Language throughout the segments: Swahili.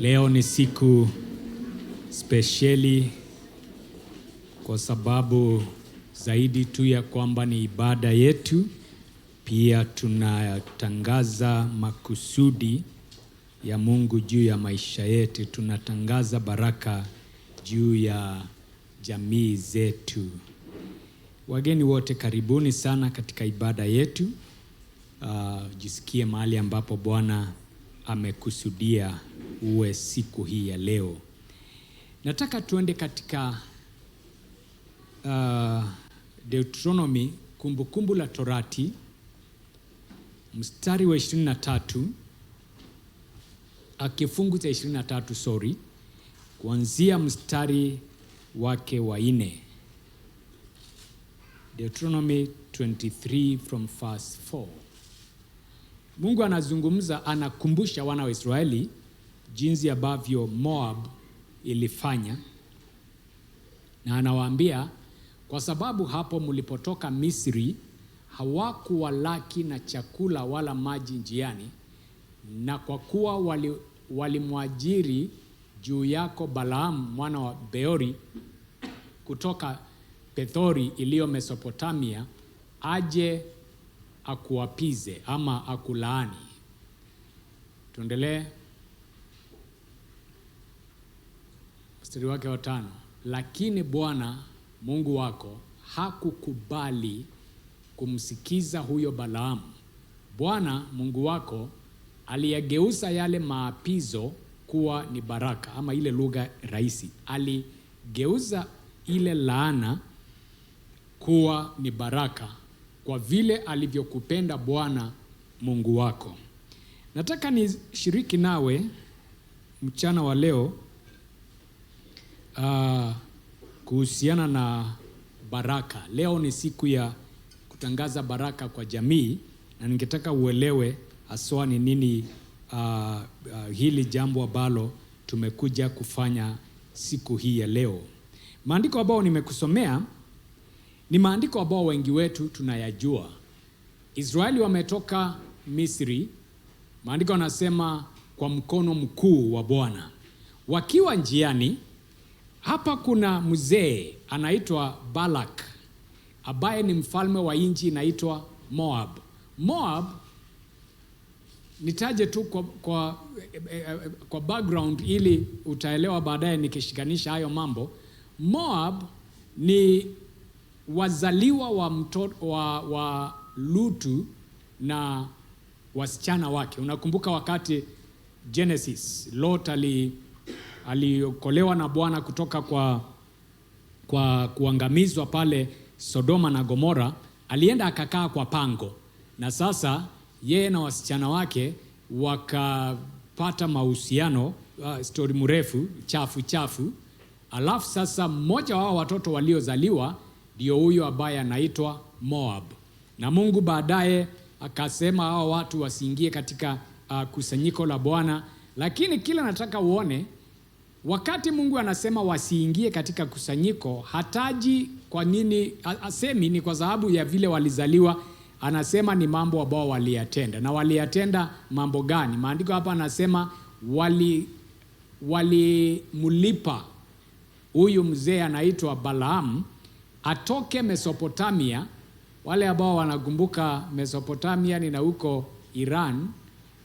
Leo ni siku spesheli kwa sababu zaidi tu ya kwamba ni ibada yetu, pia tunatangaza makusudi ya Mungu juu ya maisha yetu, tunatangaza baraka juu ya jamii zetu. Wageni wote karibuni sana katika ibada yetu. Jisikie mahali ambapo Bwana amekusudia uwe siku hii ya leo. Nataka tuende katika Deuteronomy, Kumbukumbu la Torati, mstari wa 23, kifungu cha 23, sorry, kuanzia mstari wake wa 4. Deuteronomy 23 from verse 4. Mungu anazungumza, anakumbusha wana wa Israeli jinsi ambavyo Moab ilifanya, na anawaambia kwa sababu hapo mlipotoka Misri hawakuwalaki na chakula wala maji njiani, na kwa kuwa walimwajiri juu yako Balaamu mwana wa Beori kutoka Pethori iliyo Mesopotamia, aje akuapize ama akulaani. Tuendelee. Mstari wake wa 5. Lakini Bwana Mungu wako hakukubali kumsikiza huyo Balaamu. Bwana Mungu wako aliyageuza yale maapizo kuwa ni baraka, ama ile lugha rahisi, aligeuza ile laana kuwa ni baraka, kwa vile alivyokupenda Bwana Mungu wako. Nataka nishiriki nawe mchana wa leo kuhusiana na baraka. Leo ni siku ya kutangaza baraka kwa jamii, na ningetaka uelewe haswa ni nini hili jambo ambalo tumekuja kufanya siku hii ya leo. Maandiko ambayo nimekusomea ni maandiko ambayo wengi wetu tunayajua. Israeli wametoka Misri, maandiko yanasema kwa mkono mkuu wa Bwana. Wakiwa njiani, hapa kuna mzee anaitwa Balak, ambaye ni mfalme wa nchi inaitwa Moab. Moab, nitaje tu kwa background ili utaelewa baadaye nikishikanisha hayo mambo. Moab ni wazaliwa wa Lutu na wasichana wake. Unakumbuka wakati Genesis, Lot aliokolewa na Bwana kutoka kwa kuangamizwa pale Sodoma na Gomora, alienda akakaa kwa pango. Na sasa yeye na wasichana wake wakapata mahusiano, story mrefu, chafu chafu. Alafu sasa mmoja wao watoto waliozaliwa ndio huyo ambaye anaitwa Moab. Na Mungu baadaye akasema hao watu wasiingie katika kusanyiko la Bwana. Lakini kila nataka uone, wakati Mungu anasema wasiingie katika kusanyiko, hataji kwa nini, asemi ni kwa sababu ya vile walizaliwa, anasema ni mambo ambao waliyatenda. Na waliyatenda mambo gani? Maandiko hapa anasema walimlipa huyu mzee anaitwa Balaam atoke Mesopotamia. Wale ambao wanakumbuka Mesopotamia ni na huko Iran,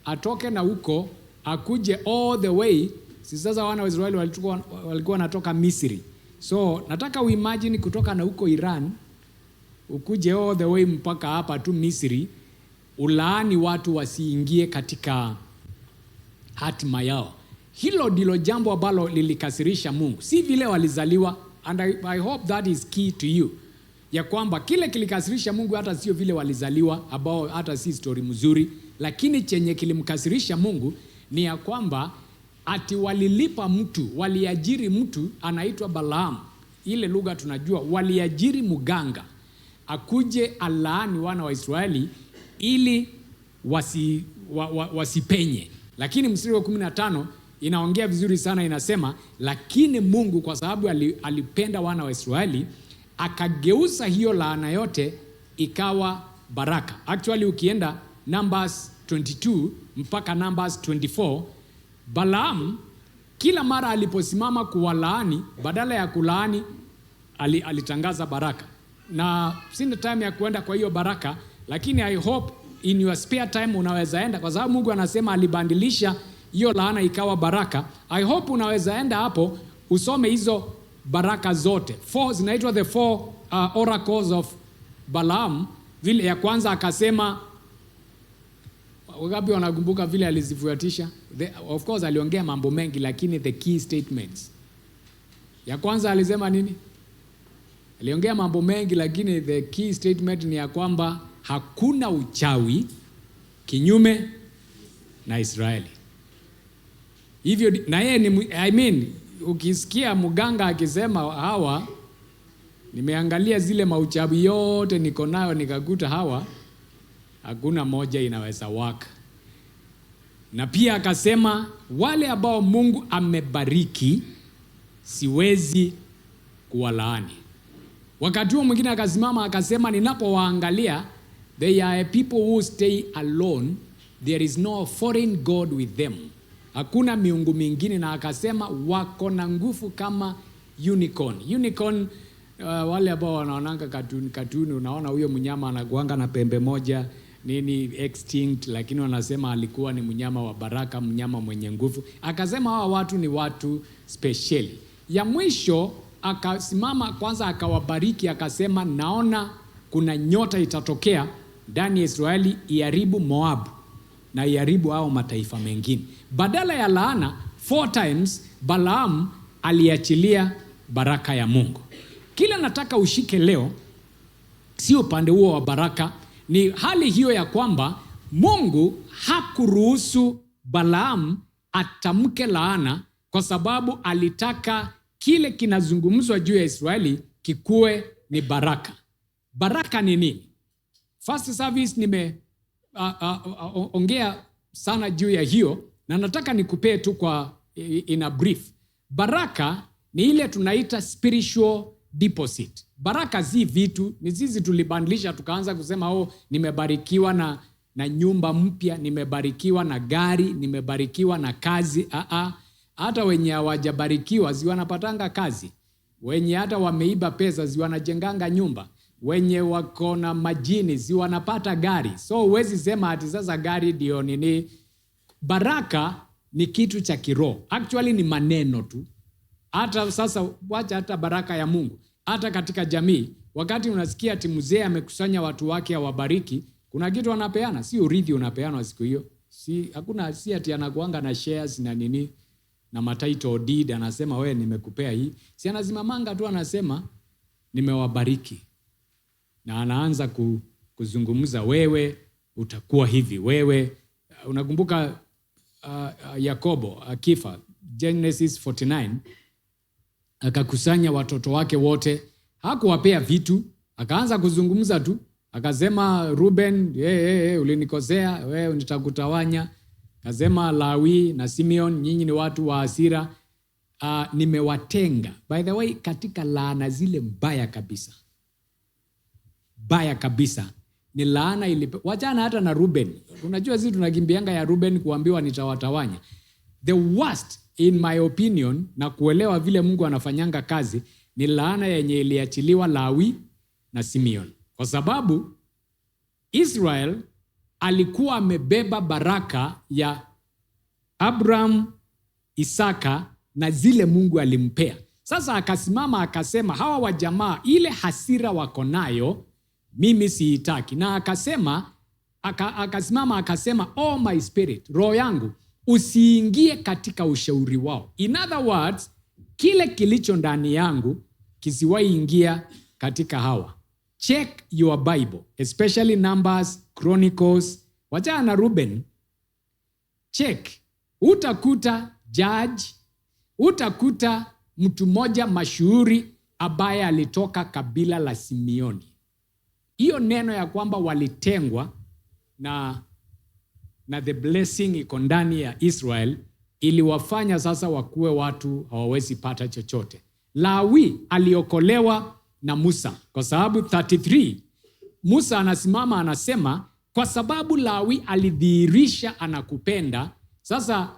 atoke na huko akuje all the way. Si sasa wana wa Israeli walikuwa wanatoka Misri. So nataka uimagine kutoka na huko Iran ukuje all the way mpaka hapa tu Misri, ulaani watu wasiingie katika hatima yao. Hilo ndilo jambo ambalo lilikasirisha Mungu. Si vile walizaliwa, and I hope that is key to you, ya kwamba kile kilikasirisha Mungu hata sio vile walizaliwa, ambao hata si story mzuri, lakini chenye kilimkasirisha Mungu ni ya kwamba ati walilipa mtu, waliajiri mtu anaitwa Balaam. Ile lugha tunajua, waliajiri mganga akuje alaani wana wa Israeli ili wasipenye. Lakini mstari wa 15 inaongea vizuri sana, inasema lakini Mungu kwa sababu alipenda wana wa Israeli akageuza hiyo laana yote ikawa baraka. Actually ukienda Numbers 22 mpaka Numbers 24, Balaam Kila mara aliposimama kuwalaani, badala ya kulaani alitangaza baraka. Na sina time ya kuenda kwa hiyo baraka, lakini I hope in your spare time unaweza enda, kwa sababu Mungu anasema alibadilisha hiyo laana ikawa baraka. I hope unaweza enda hapo usome hizo baraka zote. Four zinaitwa the four oracles of Balaam. Vile ya kwanza akasema, wangapi wanakumbuka vile alizifuatisha? Of course aliongea mambo mengi, lakini the key statements. Ya kwanza alisema nini? Aliongea mambo mengi, lakini the key statement ni ya kwamba hakuna uchawi kinyume na Israeli. Hivyo na yeye ni, I mean, ukisikia mganga akisema hawa, nimeangalia zile mauchawi yote niko nayo nikakuta hawa hakuna moja inaweza waka. Na pia akasema wale ambao Mungu amebariki siwezi kuwalaani. Wakati huo mwingine akasimama akasema, ninapowaangalia, they are a people who stay alone, there is no foreign god with them, hakuna miungu mingine. Na akasema wako na nguvu kama unicorn. Unicorn, wale ambao wanaonanga katuni katuni, unaona huyo mnyama anakuanga na pembe moja nini, extinct, lakini wanasema alikuwa ni mnyama wa baraka, mnyama mwenye nguvu. Akasema hawa watu ni watu spesheli. Ya mwisho akasimama kwanza akawabariki, akasema naona kuna nyota itatokea ndani ya Israeli iharibu Moabu na iharibu hao mataifa mengine. Badala ya laana, four times Balaam aliachilia baraka ya Mungu. Kile nataka ushike leo sio upande huo wa baraka, ni hali hiyo ya kwamba Mungu hakuruhusu Balaam atamke laana kwa sababu alitaka kile kinazungumzwa juu ya Israeli kikuwe ni baraka. Baraka ni nini? First service nime ongea sana juu ya hiyo, na nataka nikupee tu kwa in a brief. Baraka ni ile tunaita spiritual deposit. Baraka si vitu, ni sisi tulibadilisha tukaanza kusema, oh, nimebarikiwa na nyumba mpya, nimebarikiwa na gari, nimebarikiwa na kazi. Aa, hata wenye hawajabarikiwa si wanapatanga kazi, wenye hata wameiba pesa si wanajenganga nyumba, wenye wako na majini si wanapata gari. So huwezi sema ati sasa gari ndio nini. Baraka ni kitu cha kiroho, actually ni maneno tu. Hata sasa wacha hata baraka ya Mungu, hata katika jamii, wakati unasikia ati mzee amekusanya watu wake awabariki, kuna kitu anapeana, si urithi unapeanwa siku hiyo, si hakuna, si ati anakuanga na shares na nini na matitle deed, anasema wewe nimekupea hii, si anasimamanga tu anasema nimewabariki, na anaanza kuzungumza, wewe utakuwa hivi, wewe unakumbuka Yakobo akifa, Genesis 49, akakusanya watoto wake wote, hakuwapea vitu, akaanza kuzungumza tu, akasema Ruben, hey, hey, hey, ulinikosea wewe, nitakutawanya. Akasema Lawi na Simeon, nyinyi ni watu wa hasira, nimewatenga. By the way, katika laana zile mbaya kabisa, mbaya kabisa ni laana ilipe, wachana hata na Ruben. Unajua sisi tunakimbianga ya Ruben kuambiwa nitawatawanya. The worst in my opinion, na kuelewa vile Mungu anafanyanga kazi, ni laana yenye iliachiliwa Lawi na Simeon, kwa sababu Israel alikuwa amebeba baraka ya Abraham, Isaka na zile Mungu alimpea. Sasa akasimama akasema, hawa wajamaa ile hasira wako nayo mimi siitaki. Na akasema akasimama akasema, oh my spirit, roho yangu usiingie katika ushauri wao. In other words, kile kilicho ndani yangu kisiwahi ingia katika hawa. Check your Bible, especially Numbers, Chronicles. Wachana na Ruben. Check. Utakuta judge, utakuta mtu mmoja mashuhuri ambaye alitoka kabila la Simeoni. Hiyo neno ya kwamba walitengwa na the blessing iko ndani ya Israel iliwafanya sasa wakuwe watu hawawezi pata chochote. Lawi aliokolewa na Musa kwa sababu 33 Musa anasimama anasema, kwa sababu Lawi alidhihirisha anakupenda. Sasa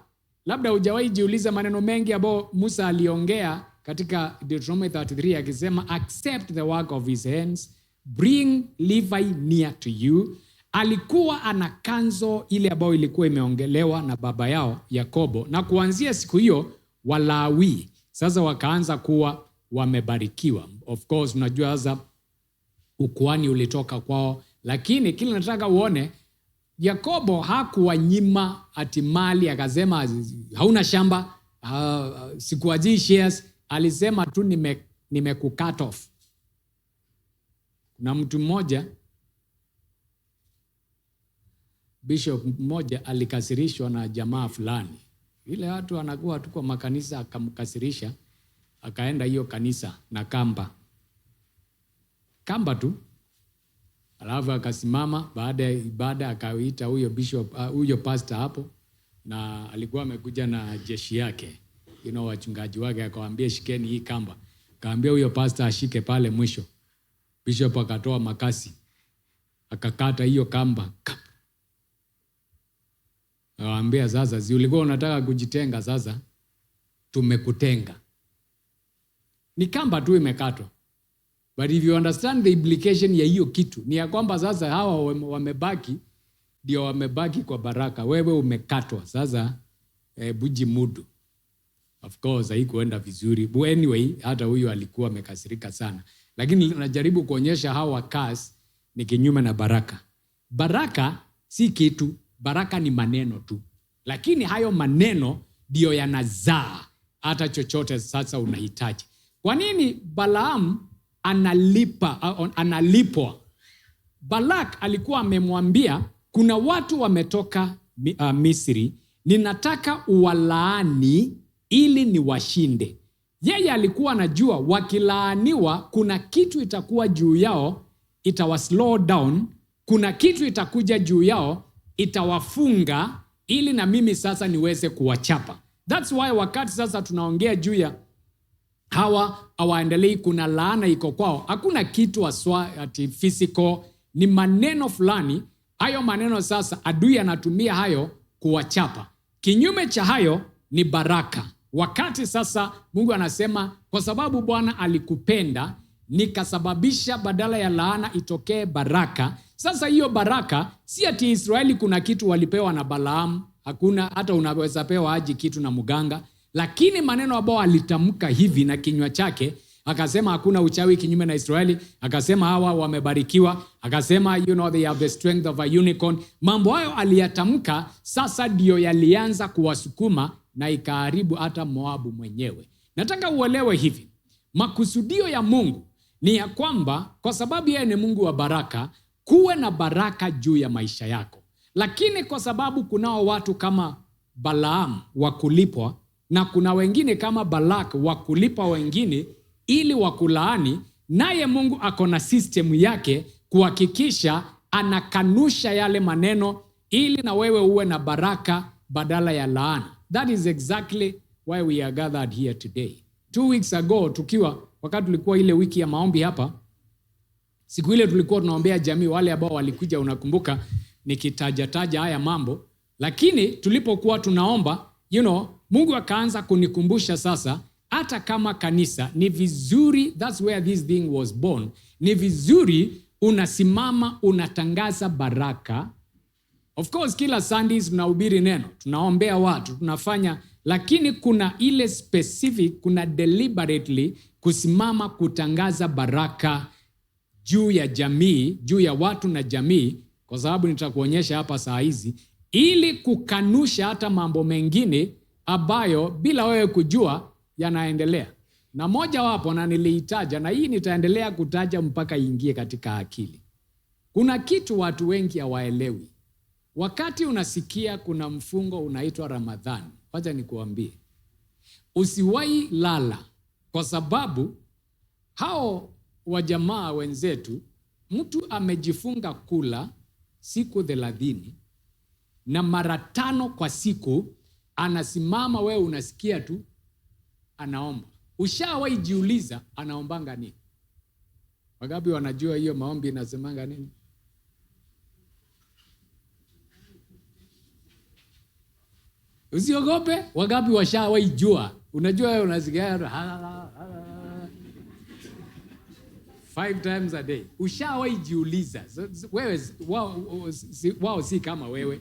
Labda hujawahi jiuliza maneno mengi ambayo Musa aliongea katika Deuteronomy 33 akisema accept the work of his hands, bring Levi near to you. Alikuwa ana kanzo ile ambayo ilikuwa imeongelewa na baba yao Yakobo, na kuanzia siku hiyo Walawi sasa wakaanza kuwa wamebarikiwa. Of course unajua sasa ukuhani ulitoka kwao, lakini kile nataka uone, Yakobo hakuwanyima ati mali akasema hauna shamba, sikuajii shares. Alisema tu nimekucut off. Kuna mtu mmoja, bishop mmoja alikasirishwa na jamaa fulani. Ile watu wanakuwa tu kwa makanisa, akamkasirisha, akaenda hiyo kanisa na kamba. Kamba tu. Alafu akasimama baada ya ibada akaita huyo bishop, huyo pastor hapo, na alikuwa amekuja na jeshi yake, wachungaji wake, akawaambia shikeni hii kamba. Akaambia huyo pastor ashike pale mwisho. Bishop akatoa makasi, akakata hiyo kamba. Akawaambia sasa, si ulikuwa unataka kujitenga, sasa tumekutenga. Ni kamba tu imekatwa. But if you understand the implication ya hiyo kitu, ni ya kwamba sasa hawa wamebaki, ndio wamebaki kwa baraka. Wewe umekatwa. Sasa buji mudu. Of course haikuenda vizuri. But anyway, hata huyu alikuwa amekasirika sana. Lakini najaribu kuonyesha hawa curse ni kinyume na baraka. Baraka si kitu, baraka ni maneno tu. Lakini hayo maneno ndio yanazaa hata chochote sasa unahitaji. Kwa nini Balaam analipwa? Balak alikuwa amemwambia kuna watu wametoka Misri, ninataka uwalaani ili niwashinde. Yeye alikuwa anajua wakilaaniwa kuna kitu itakuwa juu yao, itawa slow down, kuna kitu itakuja juu yao, itawafunga ili na mimi sasa niweze kuwachapa. That's why wakati sasa tunaongea juu ya hawa hawaendelei, kuna laana iko kwao. Hakuna kitu haswa ati physical, ni maneno fulani. Hayo maneno sasa adui anatumia hayo kuwachapa. Kinyume cha hayo ni baraka. Wakati sasa Mungu anasema kwa sababu Bwana alikupenda nikasababisha badala ya laana itokee baraka. Sasa hiyo baraka si ati Israeli kuna kitu walipewa na Balaam, hakuna, hata unaweza pewa aje kitu na muganga. Lakini maneno ambayo alitamka hivi na kinywa chake, akasema hakuna uchawi kinyume na Israeli, akasema hawa wamebarikiwa, akasema they have the strength of a unicorn. Mambo hayo aliyatamka, sasa ndio yalianza kuwasukuma na ikaharibu hata Moabu mwenyewe. Nataka uelewe hivi, makusudio ya Mungu ni ya kwamba kwa sababu yeye ni Mungu wa baraka, kuwe na baraka juu ya maisha yako. Lakini kwa sababu kunao watu kama Balaam wa kulipwa na kuna wengine kama Balak wa kulipa wengine ili wakulaani, naye Mungu ako na system yake kuhakikisha anakanusha yale maneno ili na wewe uwe na baraka badala ya laana. That is exactly why we are gathered here today. 2 weeks ago wakati tulikuwa ile wiki ya maombi hapa, siku ile tulikuwa tunaombea jamii, wale ambao walikuja, unakumbuka nikitaja haya mambo. Lakini tulipokuwa tunaomba, Mungu akaanza kunikumbusha sasa, hata kama kanisa ni vizuri, that's where this thing was born. Ni vizuri unasimama unatangaza baraka. Of course kila Sundays tunahubiri neno, tunaombea watu, tunafanya, lakini kuna ile specific, kuna deliberately kusimama kutangaza baraka juu ya jamii, juu ya watu na jamii, kwa sababu nitakuonyesha hapa saa hizi, ili kukanusha hata mambo mengine ambayo bila wewe kujua yanaendelea. Na moja wapo, na niliitaja, na hii nitaendelea kutaja mpaka iingie katika akili. Kuna kitu watu wengi hawaelewi. Wakati unasikia kuna mfungo unaitwa Ramadhani, wacha nikuambie, usiwahi lala, kwa sababu hao wajamaa wenzetu, mtu amejifunga kula siku 30 na mara 5 kwa siku anasimama, wewe unasikia tu anaomba. Ushawahi jiuliza anaombanga nini? Wangapi wanajua hiyo maombi inasemanga nini? Usiogope, wangapi washawaijua? Unajua wewe unasikia 5 times a day. Ushawaijiuliza. So, wewe wao si kama wewe.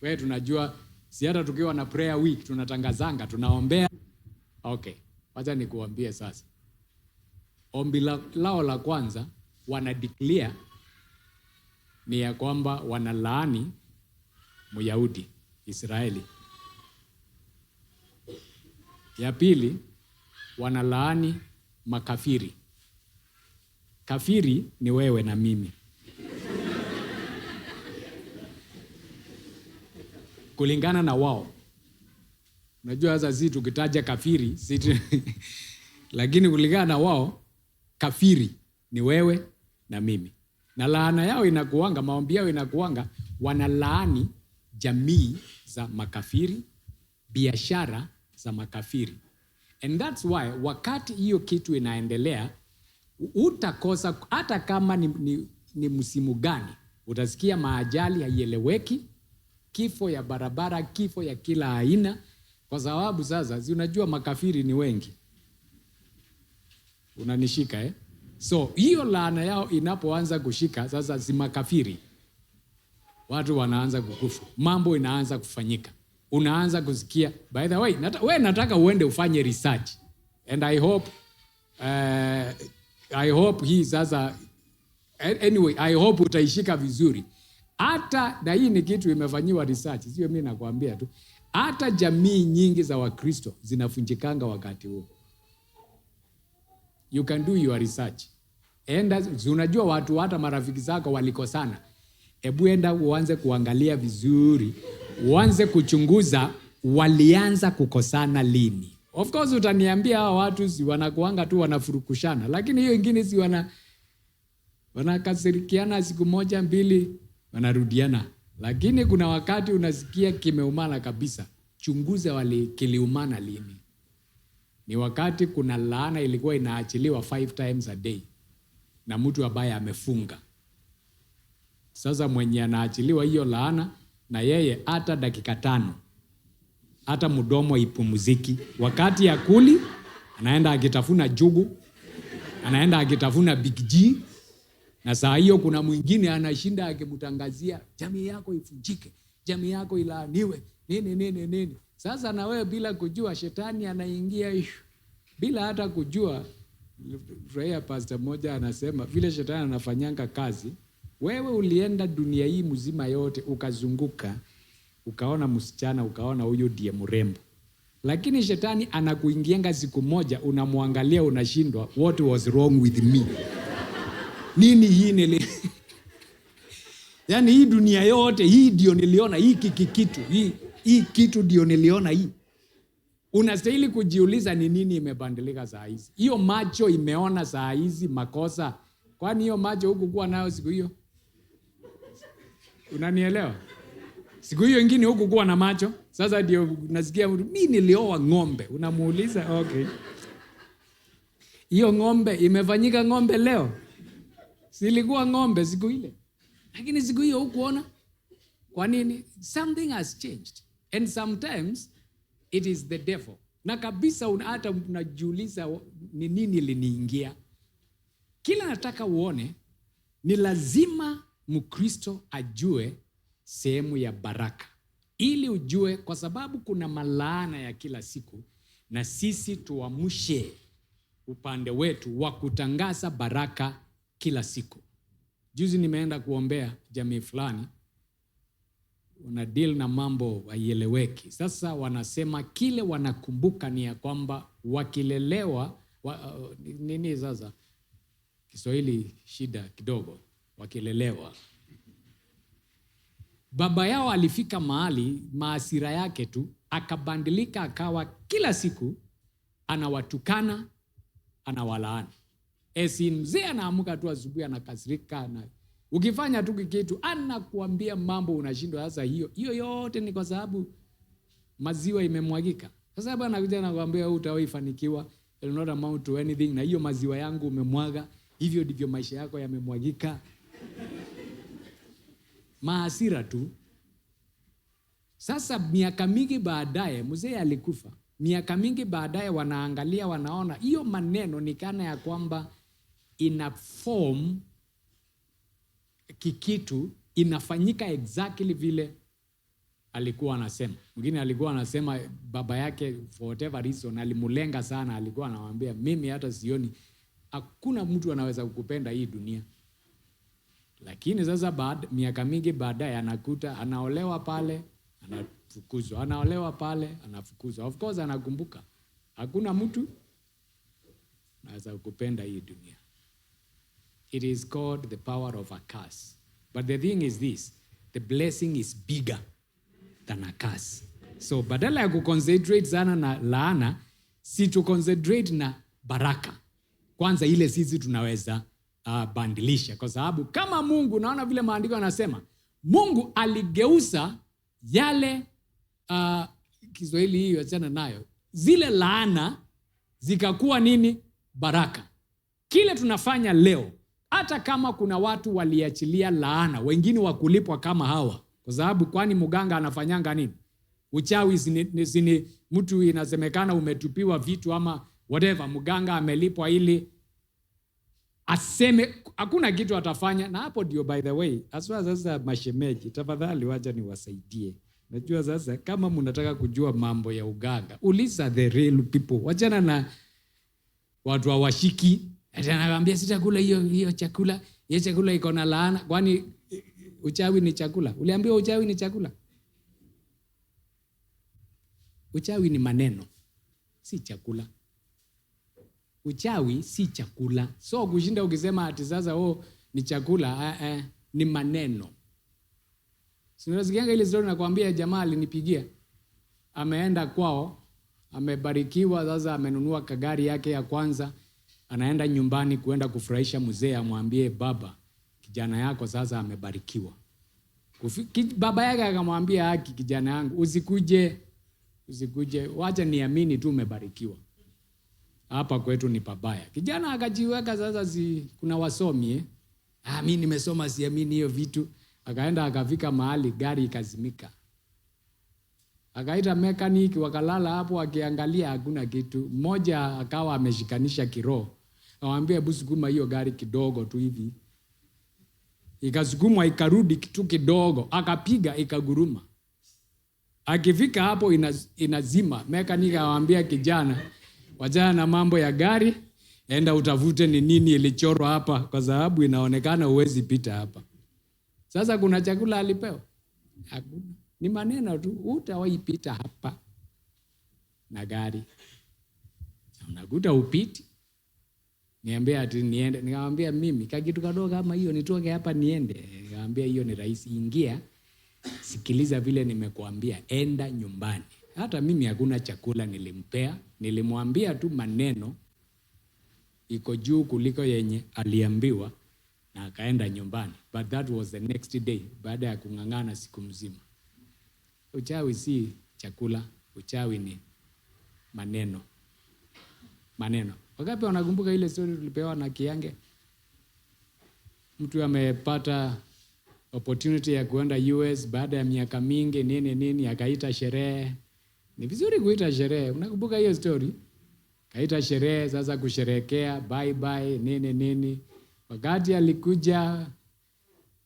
Wewe tunajua si hata tukiwa na prayer week tunatangazanga, tunaombea. Okay, wacha nikuambie sasa. Ombi lao la kwanza wana declare ni ya kwamba wanalaani Myahudi Israeli. Ya pili wanalaani makafiri. Kafiri ni wewe na mimi. Kulingana na wao. Unajua sasa sisi tukitaja kafiri, sisi lakini kulingana na wao kafiri ni wewe na mimi. Na laana yao inakuanga, maombi yao inakuanga, wanalaani jamii za makafiri, biashara za makafiri. And that's why wakati hiyo kitu inaendelea, utakosa hata kama ni msimu gani, utasikia maajali haieleweki, kifo ya barabara, kifo ya kila aina, kwa sababu sasa si unajua makafiri ni wengi. Unanishika eh? So hiyo laana yao inapoanza kushika sasa, si makafiri, watu wanaanza kukufa, mambo inaanza kufanyika, unaanza kusikia. By the way, we nataka uende ufanye research, and I hope hii sasa, anyway, I hope utaishika vizuri. Hata na hii ni kitu imefanyiwa research, sio mimi nakwambia tu. Hata jamii nyingi za Wakristo zinafunjikanga wakati huo. You can do your research. Enda, unajua watu hata marafiki zako walikosana. Ebu enda uanze kuangalia vizuri, uanze kuchunguza walianza kukosana lini. Of course utaniambia hawa watu si wanakuanga tu wanafurukushana, lakini hiyo ingine si wanakasirikiana siku moja mbili wanarudiana. Lakini kuna wakati unasikia kimeumana kabisa. Chunguza kiliumana lini. Ni wakati kuna laana ilikuwa inaachiliwa 5 times a day na mtu ambaye amefunga. Sasa mwenye anaachiliwa hiyo laana na yeye hata dakika 5 hata mdomo ipumziki. Wakati ya kuli anaenda akitafuna jugu, anaenda akitafuna Big G, na saa hiyo kuna mwingine anashinda akimtangazia jamii yako ifunjike, jamii yako ilaaniwe, nini nini nini. Sasa na wewe bila kujua shetani anaingia bila hata kujua. Furahia pastor mmoja anasema vile shetani anafanyanga kazi, wewe ulienda dunia hii mzima yote ukazunguka, ukaona msichana, ukaona huyu ndiye mrembo. Lakini shetani anakuingianga siku moja, unamwangalia unashindwa, what was wrong with me? Nini hii nili? Yaani hii dunia yote hii ndio niliona hii kitu, hii kitu ndio niliona hii. Unastahili kujiuliza ni nini imebadilika saa hizi. Hiyo macho imeona saa hizi makosa. Kwani hiyo macho hukukuwa nayo siku hiyo? Unanielewa? Siku hiyo ingine hukukuwa na macho. Sasa ndio nasikia mtu, mimi nilioa ng'ombe. Unamuuliza, okay. Hiyo ng'ombe imefanyika ng'ombe leo? Silikuwa ng'ombe siku ile. Lakini siku hiyo hukuona. Kwa nini? Something has changed. And sometimes it is the devil. Na kabisa hata unajiuliza ni nini liniingia. Kila nataka uone ni lazima Mkristo ajue sehemu ya baraka. Ili ujue, kwa sababu kuna malaana ya kila siku, na sisi tuamshe upande wetu wa kutangaza baraka kila siku. Juzi nimeenda kuombea jamii fulani, una deal na mambo haieleweki. Sasa wanasema kile wanakumbuka ni ya kwamba wakilelewa nini sasa? Kiswahili shida kidogo, wakilelewa. Baba yao alifika mahali maasira yake tu akabadilika, akawa kila siku anawatukana, anawalaani. Esi mzee anaamka tu asubuhi anakasirika, na ukifanya tu kitu anakuambia mambo unashindwa. Sasa hiyo yote ni kwa sababu maziwa imemwagika. Sasa bwana anakuja anakuambia wewe utawahi-fanikiwa, you will not amount to anything, na hiyo maziwa yangu umemwaga, hivyo ndivyo maisha yako yamemwagika. Maasira tu. Sasa miaka mingi baadaye, mzee alikufa. Miaka mingi baadaye wanaangalia, wanaona hiyo maneno ni kana ya kwamba ina form kikitu inafanyika exactly vile alikuwa anasema. Mwingine alikuwa anasema baba yake for whatever reason alimulenga sana, alikuwa anamwambia, "Mimi hata sioni, hakuna mtu anaweza kukupenda hii dunia." Lakini sasa miaka mingi baadaye anakuta anaolewa pale, anafukuzwa, anaolewa pale, anafukuzwa. Of course anakumbuka hakuna mtu anaweza kukupenda hii dunia. It is called the power of a curse. But the thing is this: the blessing is bigger than a curse. So badala ya kuconcentrate sana na laana, si tu concentrate na baraka. Kwanza ile sisi tunaweza bandilisha, kwa sababu kama Mungu, naona vile maandiko yanasema, Mungu aligeuza yale, Kiswahili hii achana nayo, zile laana zikakuwa nini? Baraka. Kile tunafanya leo, hata kama kuna watu waliachilia laana, wengine wakulipwa kama hawa, kwa sababu kwani mganga anafanyanga nini? Uchawi sini, mtu inasemekana umetupiwa vitu ama whatever, mganga amelipwa ili aseme, hakuna kitu atafanya. Na hapo ndio, by the way, haswa sasa mashemeji, tafadhali wacha niwasaidie. Najua sasa kama mnataka kujua mambo ya uganga, uliza the real people, wachana na watu hawashiki. Ati anakwambia, "Sitakula hiyo hiyo chakula, hiyo chakula iko na laana." Kwani uchawi ni chakula? Uliambiwa uchawi ni chakula? Uchawi ni maneno, si chakula. Uchawi si chakula. So kushinda ukisema ati sasa, oh, ni chakula, ni maneno. Si unasikianga ile story nakwambia, jamaa alinipigia. Ameenda kwao, amebarikiwa, sasa amenunua kagari yake ya kwanza, anaenda nyumbani kuenda kufurahisha mzee, amwambie, "Baba, kijana yako sasa amebarikiwa." Baba yake akamwambia, "Haki kijana yangu, usikuje, usikuje, wacha niamini tu umebarikiwa. Hapa kwetu ni pabaya." Kijana akajiweka sasa, si kuna wasomi, eh? "Ah, mi nimesoma, siamini hiyo vitu." Akaenda akafika mahali gari ikazimika. Akaita mechanic, wakalala hapo wakiangalia hakuna kitu. Mmoja akawa ameshikanisha kiroho. Akamwambia, "Hebu sukuma hiyo gari kidogo tu hivi." Ikasukumwa ikarudi kitu kidogo, akapiga ikaguruma. Akifika hapo inazima. Mechanic akamwambia kijana, "Wachana na mambo ya gari, enda utafute ni nini ilichorwa hapa, kwa sababu inaonekana huwezi pita hapa." Sasa kuna chakula alipewa? Hakuna. Ni maneno tu, "Hutawahi pita hapa na gari." Na unakuta upiti. Niambia ati niende, nikamwambia, "Mimi kakitu kadogo kama hiyo nitoke hapa niende?" Nikamwambia, "Hiyo ni rahisi, ingia, sikiliza vile nimekuambia, enda nyumbani." Hata mimi hakuna chakula nilimpea, nilimwambia tu maneno iko juu kuliko yenye aliambiwa na akaenda nyumbani. But that was the next day, baada ya kung'ang'ana siku mzima. Uchawi si chakula, uchawi ni maneno. Maneno. Wangapi wanakumbuka ile story tulipewa na Kiange? Mtu amepata opportunity ya kuenda US baada ya miaka mingi nini nini, akaita sherehe. Ni vizuri kuita sherehe. Unakumbuka hiyo story? Kaita sherehe sasa kusherehekea bye bye nini nini. Wakati alikuja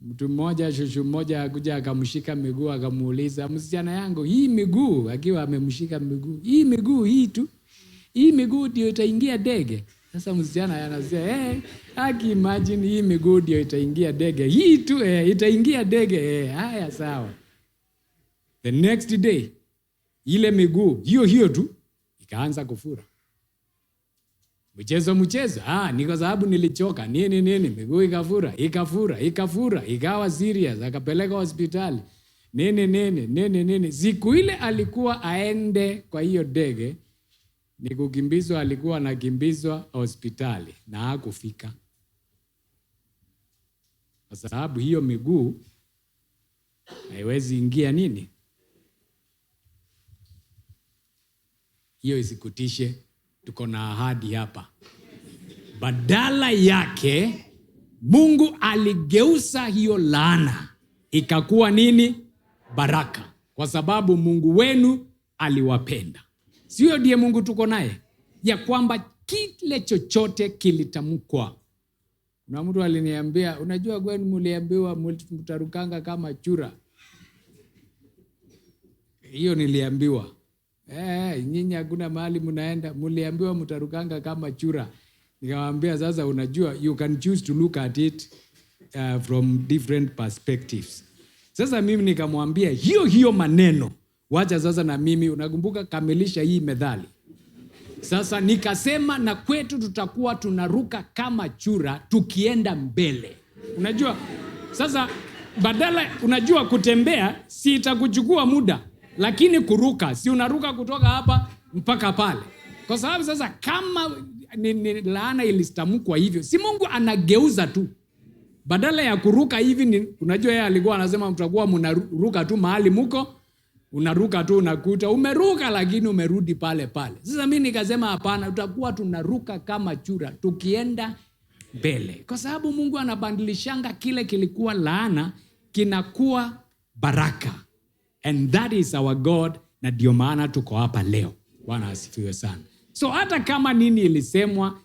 mtu mmoja, shushu mmoja akuja akamshika miguu akamuuliza, "Msichana yangu, hii miguu," akiwa amemshika miguu, "hii miguu hii tu, hii miguu ndio itaingia ndege?" Sasa msichana anasema, "Eh, aki imagine hii miguu ndio itaingia ndege, hii tu, eh, itaingia ndege, eh, haya sawa." The next day ile miguu hiyo hiyo tu ikaanza kufura. Mchezo mchezo, ah, ni kwa sababu nilichoka nini nini, miguu ikafura, ikafura, ikafura, ikawa serious, akapeleka hospitali nini nini nini nini. Siku ile alikuwa aende kwa hiyo ndege, ni kukimbizwa, alikuwa anakimbizwa hospitali na hakufika, kwa sababu hiyo miguu haiwezi ingia nini. Hiyo isikutishe, tuko na ahadi hapa. Badala yake Mungu aligeuza hiyo laana ikakuwa nini? Baraka. kwa sababu Mungu wenu aliwapenda. Sio ndiye Mungu tuko naye, ya kwamba kile chochote kilitamkwa. Kuna mtu aliniambia, unajua kwenu mliambiwa mtarukanga kama chura. Hiyo niliambiwa. Nyinyi hakuna mahali mnaenda, mliambiwa mtarukanga kama chura. Nikamwambia sasa, unajua you can choose to look at it from different perspectives. Sasa mimi nikamwambia hiyo hiyo maneno, wacha sasa na mimi, unakumbuka, kamilisha hii methali. Sasa nikasema na kwetu tutakuwa tunaruka kama chura tukienda mbele. Unajua sasa badala, unajua kutembea si itakuchukua muda, lakini kuruka si unaruka kutoka hapa mpaka pale. Kwa sababu sasa kama ni laana ilitamkwa hivyo, si Mungu anageuza tu. Badala ya kuruka hivi ni, unajua yeye alikuwa anasema mtakuwa mnaruka tu mahali muko, unaruka tu unakuta umeruka lakini umerudi pale pale. Sasa mimi nikasema hapana, tutakuwa tunaruka kama chura tukienda mbele. Kwa sababu Mungu anabadilishanga kile kilikuwa laana kinakuwa baraka. And that is our God, na ndio maana tuko hapa leo. Bwana asifiwe sana. So hata kama nini ilisemwa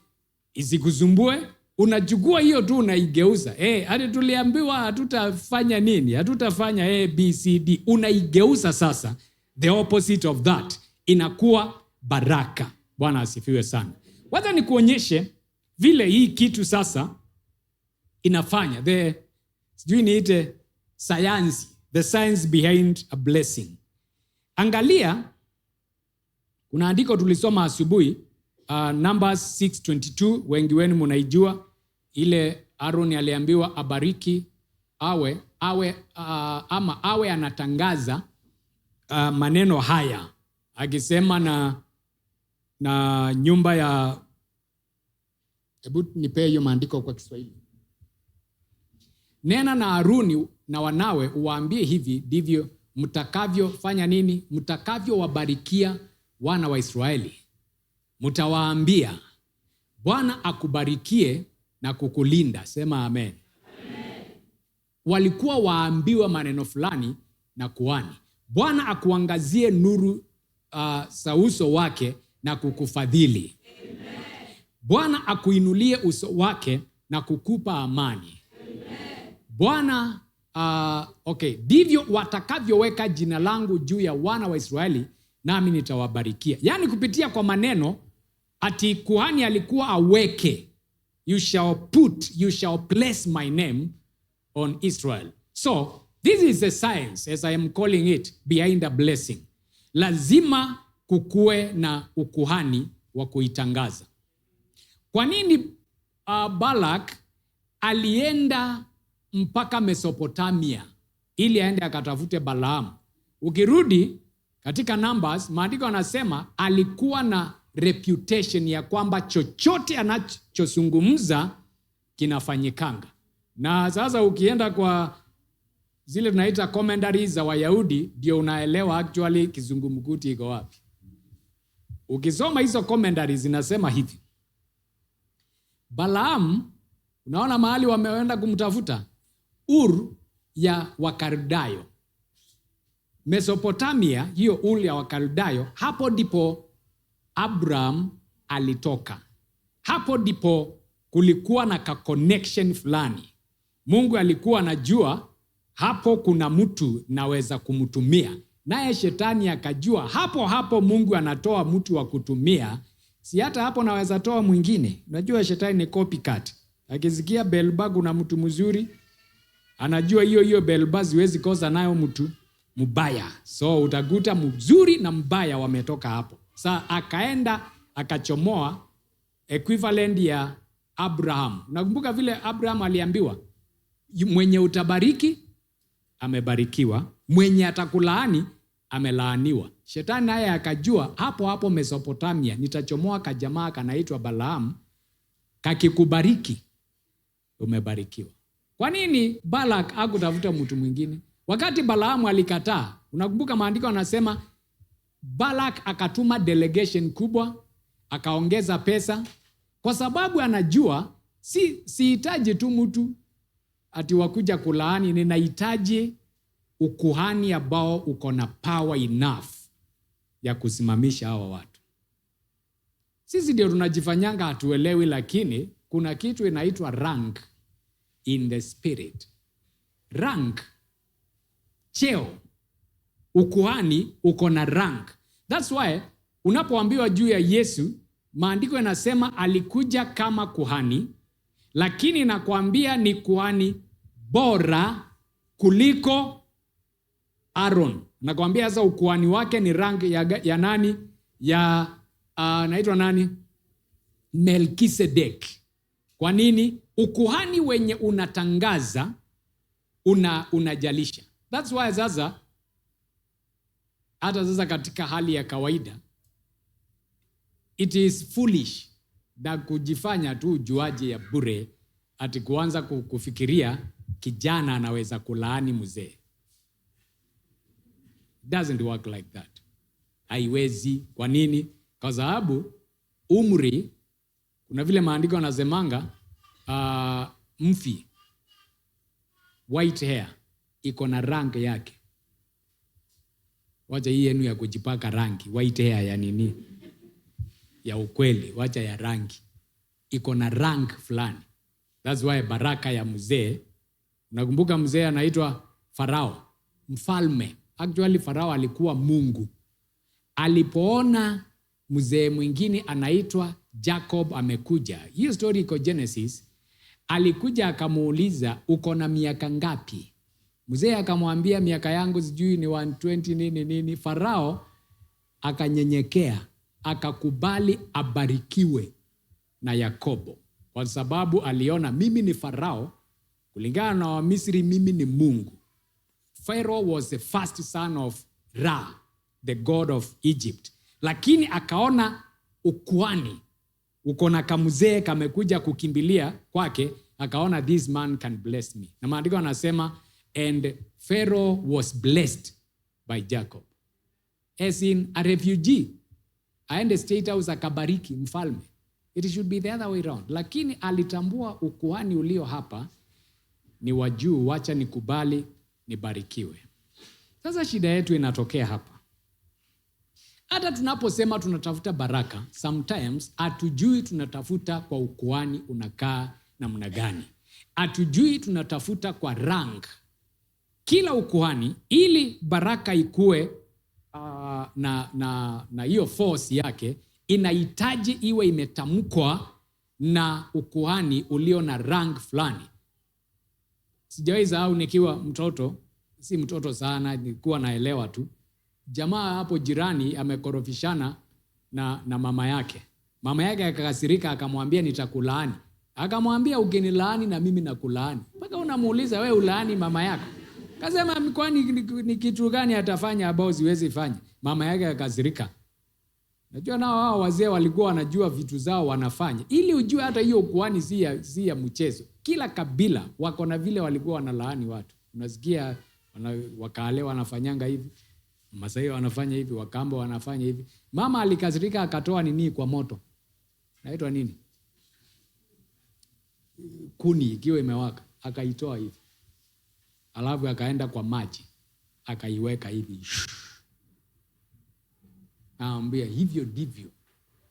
isikusumbue, unachukua hiyo tu unaigeuza. Hadi tuliambiwa hatutafanya nini? Hatutafanya A, B, C, D. Unaigeuza sasa, the opposite of that inakuwa baraka. Bwana asifiwe sana. Wacha nikuonyeshe vile hii kitu sasa inafanya. The, sijui niite science, the science behind a blessing. Angalia, kuna andiko tulisoma asubuhi, Numbers 6:22, wengi wenu mnaijua ile. Aaron aliambiwa abariki awe ama awe anatangaza maneno haya akisema na nyumba ya, hebu nipee hiyo maandiko kwa Kiswahili. Nena na Haruni na wanawe uwaambie, hivi ndivyo mtakavyofanya nini? Mtakavyowabarikia wana wa Israeli. Mtawaambia, Bwana akubarikie na kukulinda. Sema amen. Amen. Walikuwa waambiwa maneno fulani na kuhani. Bwana akuangazie nuru za uso wake na kukufadhili. Bwana akuinulie uso wake na kukupa amani. Bwana, okay, ndivyo watakavyoweka jina langu juu ya wana wa Israeli, nami nitawabarikia. Yaani kupitia kwa maneno ati kuhani alikuwa aweke, you shall put, you shall place my name on Israel. So this is a science, as I am calling it, behind a blessing. Lazima kukue na ukuhani wa kuitangaza. Kwa nini Balak alienda mpaka Mesopotamia ili aende akatafute Balaam? Ukirudi katika Numbers, maandiko anasema alikuwa na reputation ya kwamba chochote anachozungumza kinafanyikanga. Na sasa ukienda kwa zile tunaita commentaries za Wayahudi, ndio unaelewa actually kizungumkuti iko wapi. Ukisoma hizo commentaries zinasema hivi: Balaam, unaona mahali wameenda kumtafuta? Ur ya Wakaldayo. Mesopotamia, hiyo Ur ya Wakaldayo, hapo ndipo Abraham alitoka. Hapo ndipo kulikuwa na ka connection fulani. Mungu alikuwa anajua hapo kuna mtu naweza kumtumia. Naye shetani akajua hapo hapo Mungu anatoa mtu wa kutumia, si hata hapo naweza toa mwingine. Unajua shetani ni copycat. Akisikia Belba kuna mtu mzuri, anajua hiyo hiyo Belba siwezi kosa nayo mtu mbaya. So utakuta mzuri na mbaya wametoka hapo. Sa akaenda akachomoa equivalent ya Abraham. Nakumbuka vile Abraham aliambiwa, mwenye utabariki amebarikiwa, mwenye atakulaani amelaaniwa. Shetani naye akajua hapo hapo Mesopotamia nitachomoa kajamaa kanaitwa Balaam, kakikubariki umebarikiwa. Kwa nini Balak hakutafuta mtu mwingine? Wakati Balaamu alikataa, unakumbuka maandiko anasema Balak akatuma delegation kubwa, akaongeza pesa kwa sababu anajua sihitaji tu mtu ati wakuja kulaani, ninahitaji Ukuhani ambao uko na power enough ya kusimamisha hawa watu. Sisi ndio tunajifanyanga hatuelewi, lakini kuna kitu inaitwa rank in the spirit. Rank, cheo, ukuhani uko na rank. That's why unapoambiwa juu ya Yesu, maandiko yanasema alikuja kama kuhani, lakini nakwambia ni kuhani bora kuliko Aaron. Nakwambia sasa ukuhani wake ni rank ya nani? Ya naitwa nani? Melkisedek. Kwa nini? Ukuhani wenye unatangaza unajalisha. That's why sasa hata sasa katika hali ya kawaida it is foolish na kujifanya tu ujuaji ya bure ati kuanza kufikiria kijana anaweza kulaani mzee. It doesn't work like that. Haiwezi. Kwa nini? Kwa sababu umri, kuna vile maandiko yanasemanga, mfi white hair iko na rank yake. Wacha hii yenu ya kujipaka rangi, white hair ya nini? Ya ukweli, wacha ya rangi. Iko na rank fulani. That's why baraka ya mzee, unakumbuka mzee anaitwa Farao, mfalme. Actually Farao alikuwa Mungu. Alipoona mzee mwingine anaitwa Jacob amekuja. Hiyo story iko Genesis. Alikuja akamuuliza uko na miaka ngapi? Mzee akamwambia miaka yangu sijui ni 120 nini nini. Farao akanyenyekea, akakubali abarikiwe na Yakobo. Kwa sababu aliona mimi ni Farao, kulingana na Wamisri mimi ni Mungu. Pharaoh was the first son of Ra, the god of Egypt. Lakini akaona ukuhani, uko na kamzee kamekuja kukimbilia kwake, akaona this man can bless me. Na maandiko yanasema and Pharaoh was blessed by Jacob. As in a refugee. Aende State House akabariki mfalme. It should be the other way round. Lakini alitambua ukuhani ulio hapa ni wa juu, wacha nikubali nibarikiwe. Sasa shida yetu inatokea hapa. Hata tunaposema tunatafuta baraka, sometimes hatujui tunatafuta kwa ukuhani unakaa namna gani. Hatujui tunatafuta kwa rank. Kila ukuhani ili baraka ikue na hiyo force yake inahitaji iwe imetamkwa na ukuhani ulio na rank fulani. Sijawahi sahau nikiwa mtoto, si mtoto sana, nilikuwa naelewa tu. Jamaa hapo jirani amekorofishana na mama yake. Mama yake akakasirika akamwambia nitakulaani. Akamwambia ukinilaani na mimi nakulaani. Mpaka unamuuliza wewe ulaani mama yako? Akasema kwani ni kitu gani atafanya ambao siwezi fanya? Mama yake akakasirika. Najua nao hao wazee walikuwa wanajua vitu zao wanafanya. Ili ujue hata hiyo ukuhani si ya mchezo. Kila kabila wako na vile walikuwa wanalaani watu. Unasikia Wakale wanafanyanga hivi, Masai wanafanya hivi, Wakamba wanafanya hivi. Mama alikasirika akatoa nini kwa moto. Naitwa nini? Kuni ikiwa imewaka, akaitoa hivi. Alafu akaenda kwa maji, akaiweka hivi. Anamwambia hivyo ndivyo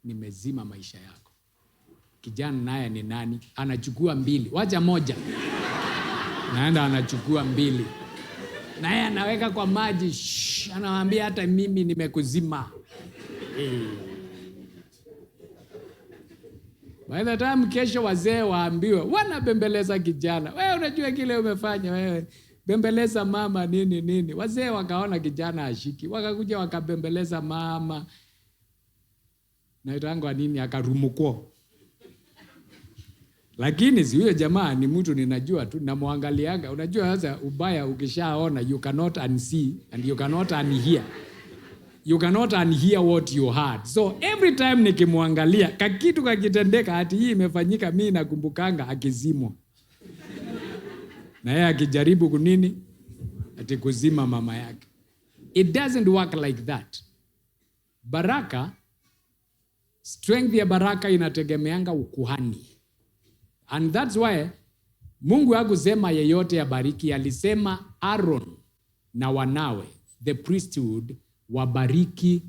nimezima maisha yako. Kijana naye ni nani? Anachukua mbili. Wacha moja. Naenda anachukua mbili. Naye anaweka kwa maji. Shh, anamwambia hata mimi nimekuzima. By the time kesho wazee waambiwe, wanabembeleza kijana. Wewe unajua kile umefanya wewe. Bembeleza mama nini nini. Wazee wakaona kijana ashiki. Wakakuja wakabembeleza mama. Naitangwa nini akarumuko. Lakini si huyo jamaa ni mtu ninajua tu, namuangalianga. Unajua sasa ubaya ukishaona you cannot unsee and you cannot unhear. You cannot unhear what you heard. So every time nikimwangalia kakitu kakitendeka ati hii imefanyika, mimi nakumbukanga akizimwa. Na yeye akijaribu kunini ati kuzima mama yake. It doesn't work like that. Baraka, strength ya baraka inategemeanga ukuhani. And that's why Mungu hakusema yeyote abariki, alisema Aaron na wanawe, the priesthood, wabariki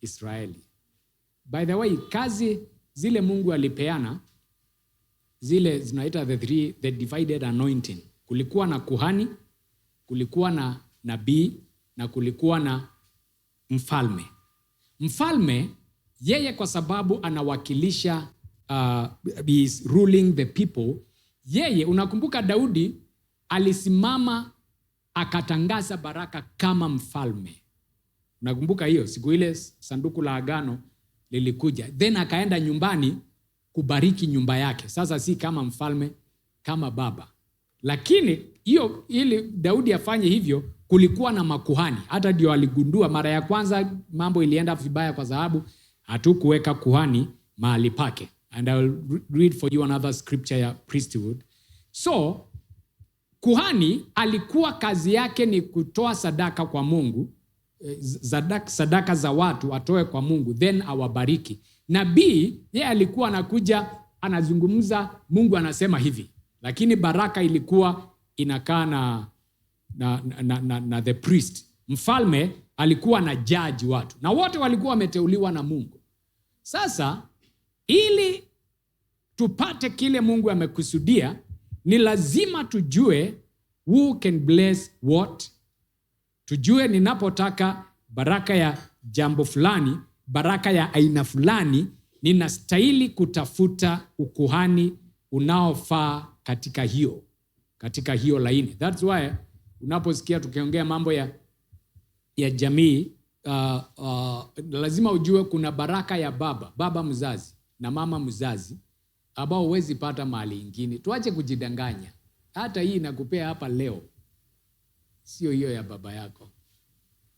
Israeli. By the way, kazi zile Mungu alipeana zile zinaita the three, the divided anointing. Kulikuwa na kuhani, kulikuwa na nabii na kulikuwa na mfalme. Mfalme yeye kwa sababu anawakilisha, he is ruling the people. Yeye, unakumbuka Daudi alisimama akatangaza baraka kama mfalme. Unakumbuka hiyo siku ile sanduku la agano lilikuja, then akaenda nyumbani kubariki nyumba yake. Sasa si kama mfalme, kama baba. Lakini hiyo, ili Daudi afanye hivyo, kulikuwa na makuhani. Hata ndio aligundua mara ya kwanza mambo ilienda vibaya kwa sababu hatukuweka kuhani mahali pake. And I will read for you another scripture ya priesthood. So kuhani alikuwa kazi yake ni kutoa sadaka kwa Mungu, sadaka za watu atoe kwa Mungu, then awabariki. Nabii yeye alikuwa anakuja anazungumza, Mungu anasema hivi, lakini baraka ilikuwa inakaa na the priest. Mfalme alikuwa na judge watu, na wote walikuwa wameteuliwa na Mungu. Sasa ili tupate kile Mungu amekusudia, ni lazima tujue who can bless what. Tujue ninapotaka baraka ya jambo fulani, baraka ya aina fulani, ninastahili kutafuta ukuhani unaofaa katika hiyo laini. That's why unaposikia tukiongea mambo ya jamii, lazima ujue kuna baraka ya baba mzazi na mama mzazi ambao huwezi pata mahali ingine. Tuache kujidanganya. Hata hii nakupea hapa leo sio hiyo ya baba yako.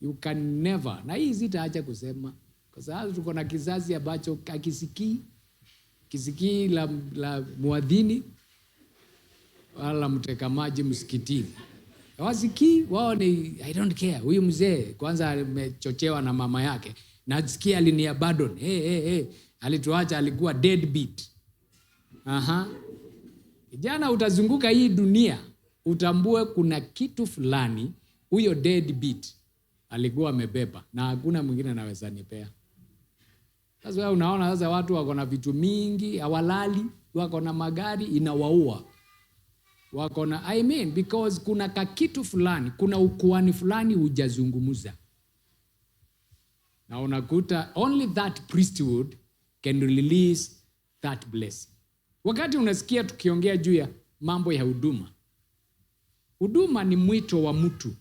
You can never. Na hii sitaacha kusema kwa sababu tuko na kizazi ambacho hakisikii kisikii la muadhini wala mteka maji msikitini. Hawasikii, wao ni "I don't care." Huyu mzee kwanza amechochewa na mama yake. Nasikia aliniabandon. Hey, hey, hey. Alituacha, alikuwa deadbeat. Aha. Kijana, utazunguka hii dunia utambue kuna kitu fulani huyo deadbeat alikuwa amebeba na hakuna mwingine anaweza nipea. Sasa wewe unaona sasa watu wako na vitu mingi, hawalali, wako na magari inawaua. Wako na, I mean, because kuna kakitu fulani, kuna ukuhani fulani hujazungumza. Na unakuta only that priesthood can release that blessing. Wakati unasikia tukiongea juu ya mambo ya huduma, huduma ni mwito wa mtu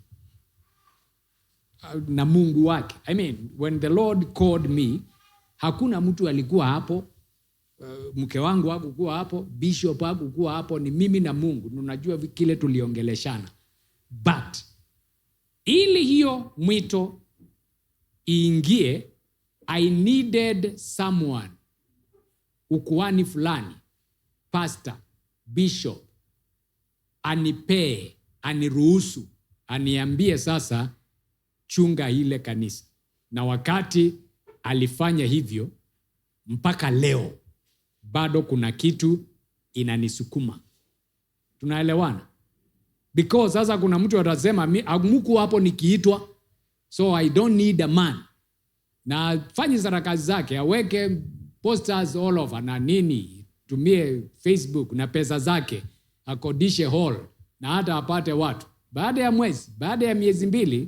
na Mungu wake. I mean, when the Lord called me, hakuna mtu alikuwa hapo, mke wangu hakukuwa hapo, bishop hakukuwa hapo, ni mimi na Mungu. Unajua kile tuliongeleshana. But ili hiyo mwito iingie, I needed someone, ukuhani fulani, pastor, bishop, anipee, aniruhusu, aniambie sasa chunga ile kanisa. Na wakati alifanya hivyo, mpaka leo bado kuna kitu inanisukuma. Tunaelewana? Because sasa kuna mtu atasema, "Hamkuwa hapo nikiitwa, so I don't need a man." Na afanye sarakasi zake, aweke posters all over na nini, tumie Facebook na pesa zake, akodishe hall na hata apate watu. Baada ya mwezi, baada ya miezi 2,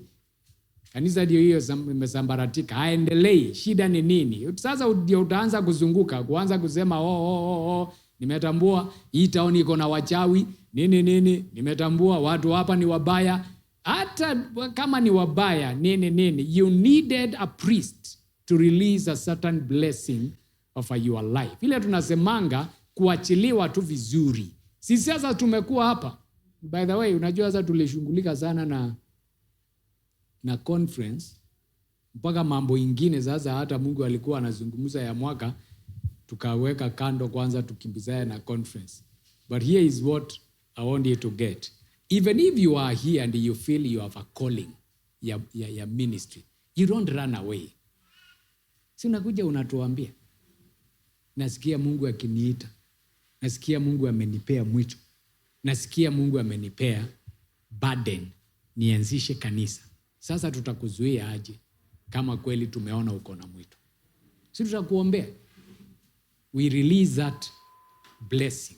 kanisa ndio hiyo imesambaratika, haendelei. Shida ni nini? Sasa ndio utaanza kuzunguka, kuanza kusema, Oh, nimetambua hii town iko na wachawi nini nini, nimetambua watu hapa ni wabaya." Hata kama ni wabaya nini nini, you needed a priest to release a certain blessing of your life. Ile tunasemanga kuachiliwa tu vizuri. Sisi sasa tumekuwa hapa. By the way, unajua sasa tulishughulika sana na conference mpaka mambo ingine sasa hata Mungu alikuwa anazungumza ya mwaka tukaweka kando kwanza tukimbizane na conference. But here is what I want you to get. Even if you are here and you feel you have a calling ya ministry, you don't run away. Si unakuja unatuambia, "Nasikia Mungu akiniita, nasikia Mungu amenipea mwito, nasikia Mungu amenipea burden." Nianzishe kanisa. Sasa tutakuzuia aje kama kweli tumeona uko na mwito? Si tutakuombea. We release that blessing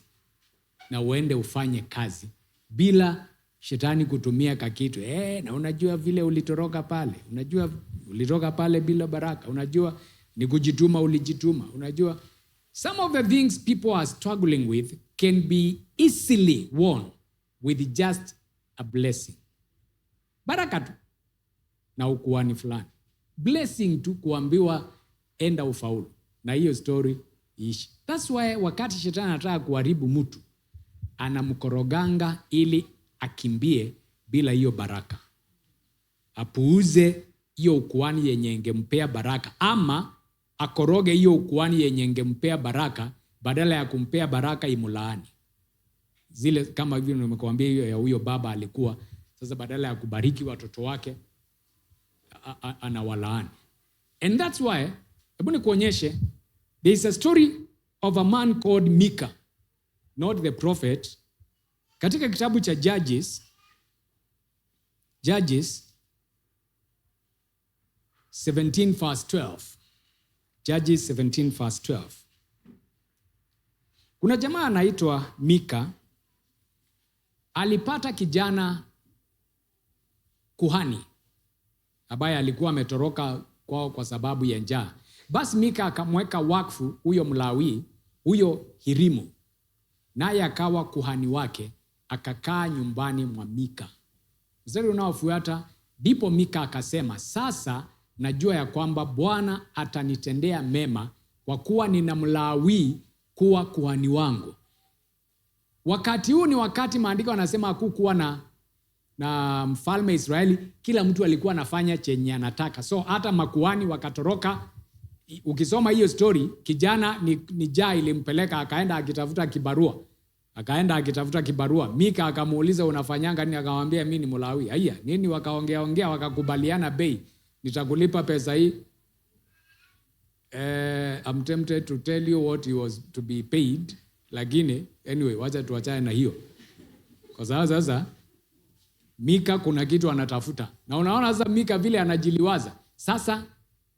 na uende ufanye kazi bila shetani kutumia kakitu. Na unajua vile ulitoroka pale, unajua ulitoka pale bila baraka, unajua ni kujituma ulijituma, unajua some of the things people are struggling with can be easily won with just a blessing. Baraka tu na ukuhani fulani, blessing tu, kuambiwa enda ufaulu, na hiyo story iishi. That's why wakati shetani anataka kuharibu mtu, anamkoroganga ili akimbie bila hiyo baraka, apuuze hiyo ukuhani yenye ingempea baraka, ama akoroge hiyo ukuhani yenye ingempea baraka, badala ya kumpea baraka imulaani. Zile kama vile nimekuambia hiyo ya huyo baba alikuwa sasa, badala ya kubariki watoto wake anawalaani. And that's why, hebu nikuonyeshe, there is a story of a man called Micah, not the prophet. Katika kitabu cha Judges, Judges 17 verse 12. Judges 17 verse 12. Kuna jamaa anaitwa Mika, alipata kijana kuhani ambaye alikuwa ametoroka kwao kwa sababu ya njaa. Basi Mika akamweka wakfu huyo Mlawi, huyo Hirimu, naye akawa kuhani wake, akakaa nyumbani mwa Mika. Mstari unaofuata, ndipo Mika akasema, sasa najua ya kwamba Bwana atanitendea mema kwa kuwa nina Mlawi kuwa kuhani wangu. Wakati huu ni wakati maandiko yanasema hakukuwa na mfalme Israeli, kila mtu alikuwa anafanya chenye anataka. So hata makuhani wakatoroka. Ukisoma hiyo story, kijana ni njaa ilimpeleka akaenda akitafuta kibarua. Akaenda akitafuta kibarua. Mika akamuuliza unafanyanga nini? Akamwambia mimi ni Mlawi. Haya, nini? Wakaongea ongea wakakubaliana bei. Nitakulipa pesa hii. I'm tempted to tell you what he was to be paid, lakini anyway, wacha tuachane na hiyo. Kwa sababu sasa Mika kuna kitu anatafuta. Na unaona sasa Mika vile anajiliwaza. Sasa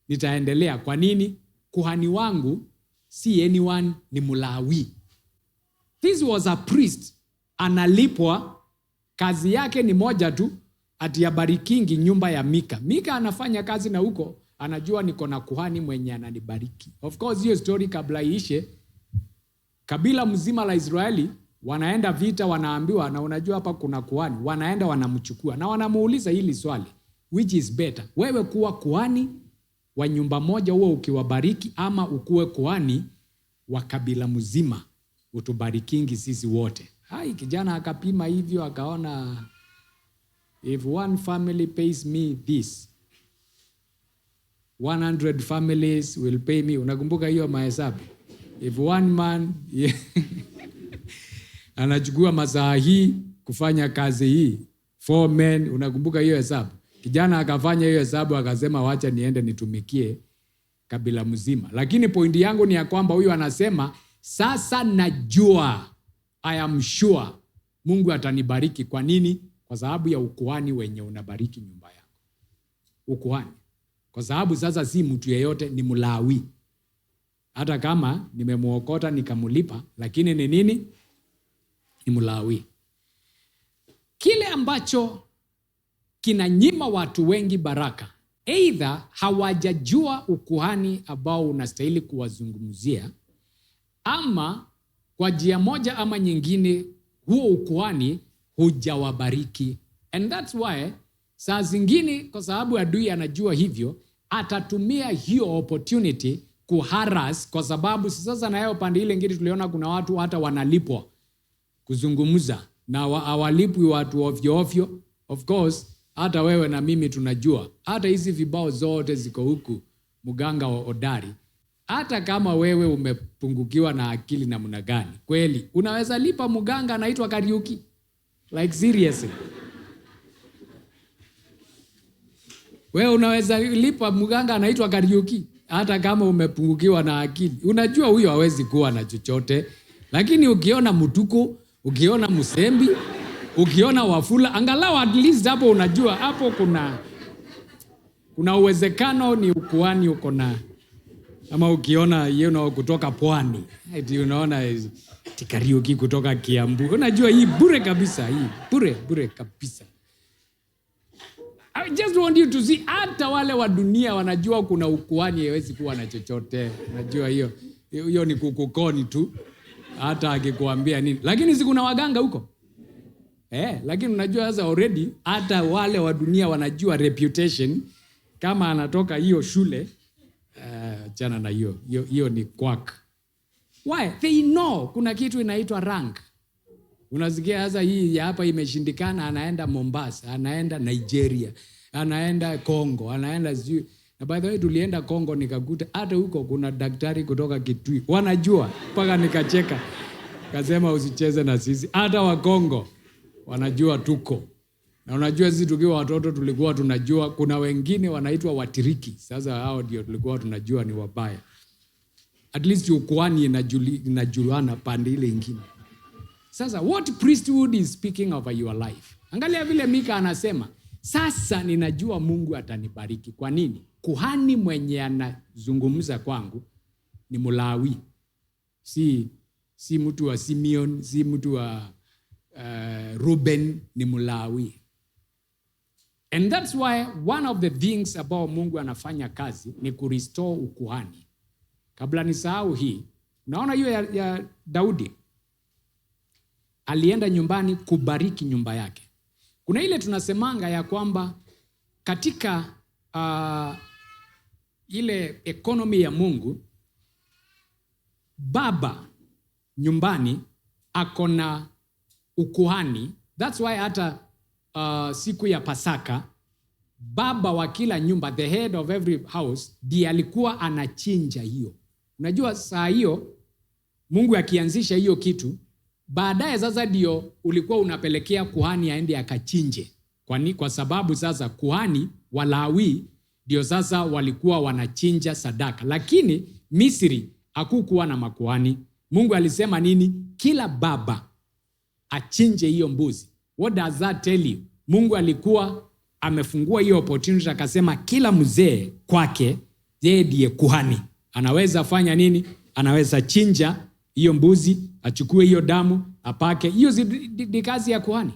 nitaendelea. Kwa nini? Kuhani wangu si anyone, ni Mlawi. This was a priest. Analipwa, kazi yake ni moja tu, ati abarikingi nyumba ya Mika. Mika anafanya kazi na huko, anajua niko na kuhani mwenye ananibariki. Of course hiyo story kabla iishe, kabila mzima la Israeli wanaenda vita, wanaambiwa na unajua hapa kuna kuhani, wanaenda wanamchukua na wanamuuliza hili swali, which is better, wewe kuwa kuhani wa nyumba moja huo ukiwabariki, ama ukuwe kuhani wa kabila mzima utubarikingi sisi wote. Hai, kijana akapima hivyo akaona, if one family pays me this, 100 families will pay me. Unakumbuka hiyo mahesabu? If one man anachukua masaa hii kufanya kazi hii, 4 men, unakumbuka hiyo hesabu? Kijana akafanya hiyo hesabu akasema wacha niende nitumikie kabila mzima. Lakini pointi yangu ni ya kwamba huyu anasema sasa najua, I am sure Mungu atanibariki. Kwa nini? Kwa sababu ya ukuhani wenye unabariki nyumba yangu. Ukuhani. Kwa sababu sasa si mtu yeyote, ni Mlawi. Hata kama nimemuokota nikamulipa, lakini ni nini? Ni Mlawi. Kile ambacho kinanyima watu wengi baraka, either hawajajua ukuhani ambao unastahili kuwazungumzia, ama kwa njia moja ama nyingine huo ukuhani hujawabariki. And that's why saa zingine, kwa sababu adui anajua hivyo, atatumia hiyo opportunity kuharass, kwa sababu sasa na yeye pande ile nyingine tuliona kuna watu hata wanalipwa kuzungumza na hawalipwi watu ovyo ovyo. Of course hata wewe na mimi tunajua hata hizi vibao zote ziko huku, mganga wa hodari. Hata kama wewe umepungukiwa na akili namna gani, kweli unaweza lipa mganga anaitwa Kariuki? Like seriously. Wewe unaweza lipa mganga anaitwa Kariuki hata kama umepungukiwa na akili. Unajua huyo hawezi kuwa na chochote. Lakini ukiona mtuko, ukiona msembi, Ukiona Wafula, angalau at least hapo unajua hapo kuna uwezekano ni ukuhani uko na. Ama ukiona kutoka pwani, eti unaona Kariuki kutoka Kiambu, unajua hii bure kabisa, hii bure bure kabisa. I just want you to see, hata wale wa dunia wanajua kuna ukuhani, haiwezi kuwa na chochote. Unajua hiyo ni kukukoni tu, hata akikuambia nini. Lakini si kuna waganga huko? Lakini unajua sasa already hata wale wa dunia wanajua reputation, kama anatoka hiyo shule, achana na hiyo. Hiyo ni quack. Why? They know kuna kitu inaitwa rank. Unasikia sasa hii ya hapa imeshindikana, anaenda Mombasa, anaenda Nigeria, anaenda Congo, anaenda sijui. Na by the way tulienda Congo nikakuta hata huko kuna daktari kutoka Kitui. Wanajua mpaka nikacheka. Kasema usicheze na sisi. Hata wa Congo wanajua tuko. Na unajua sisi tukiwa watoto tulikuwa tunajua kuna wengine wanaitwa watiriki. Sasa hao ndio tulikuwa tunajua ni wabaya. At least ukuhani inajuana pande ile ingine. Sasa what priesthood is speaking over your life? Angalia vile Mika anasema, sasa ninajua Mungu atanibariki. Kwa nini? Kuhani mwenye anazungumza kwangu ni Mlawi. Si mtu wa Simeon, si mtu wa Reuben, ni Mlawi. And that's why one of the things about Mungu anafanya kazi ni kurestore ukuhani. Kabla nisahau hii, unaona hiyo ya Daudi. Alienda nyumbani kubariki nyumba yake. Kuna ile tunasemanga ya kwamba katika ile economy ya Mungu, baba nyumbani ako na ukuhani. That's why hata siku ya Pasaka, baba wa kila nyumba, the head of every house, ndiye alikuwa anachinja hiyo. Unajua saa hiyo Mungu akianzisha hiyo kitu, baadaye sasa ndio ulikuwa unapelekea kuhani aende akachinje. Kwani kwa sababu sasa kuhani Walawi ndio sasa walikuwa wanachinja sadaka. Lakini Misri hakukuwa na makuhani. Mungu alisema nini? Kila baba achinje hiyo mbuzi. What does that tell you? Mungu alikuwa amefungua hiyo opportunity akasema kila mzee kwake yeye ndiye kuhani. Anaweza fanya nini? Anaweza chinja hiyo mbuzi, achukue hiyo damu, apake. Hiyo ni kazi ya kuhani.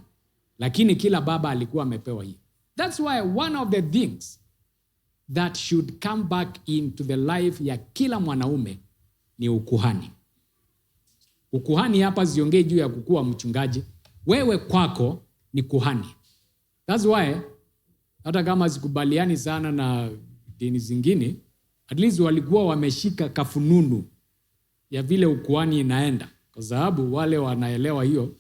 Lakini kila baba alikuwa amepewa hiyo. That's why one of the things that should come back into the life ya kila mwanaume ni ukuhani. Ukuhani hapa siongei juu ya kukua mchungaji. Wewe kwako ni kuhani. That's why hata kama sikubaliani sana na dini zingine, at least walikuwa wameshika kafununu ya vile ukuhani inaenda. Kwa sababu wale wanaelewa hiyo.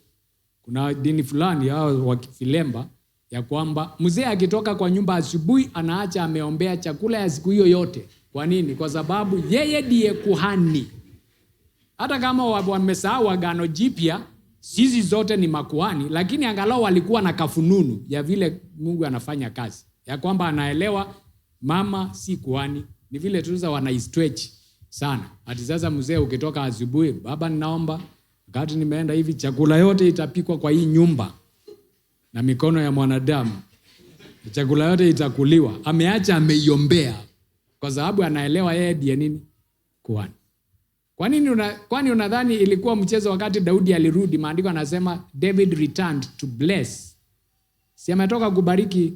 Kuna dini fulani hao wakifilemba ya kwamba mzee akitoka kwa nyumba asubuhi anaacha ameombea chakula ya siku hiyo yote. Kwa nini? Kwa sababu yeye ndiye kuhani. Hata kama wamesahau Agano Jipya, sisi zote ni makuhani, lakini angalau walikuwa na kafununu ya vile Mungu anafanya kazi. Ya kwamba anaelewa mama si kuhani, ni vile tu sasa wanaistretch sana. Ati sasa mzee ukitoka asubuhi, baba ninaomba, wakati nimeenda hivi chakula yote itapikwa kwa hii nyumba na mikono ya mwanadamu. Chakula yote itakuliwa. Ameacha ameiombea kwa sababu anaelewa yeye ndiye nini? Kuhani. Kwa nini una, kwani unadhani ilikuwa mchezo wakati Daudi alirudi? Maandiko yanasema David returned to bless. Si ametoka kubariki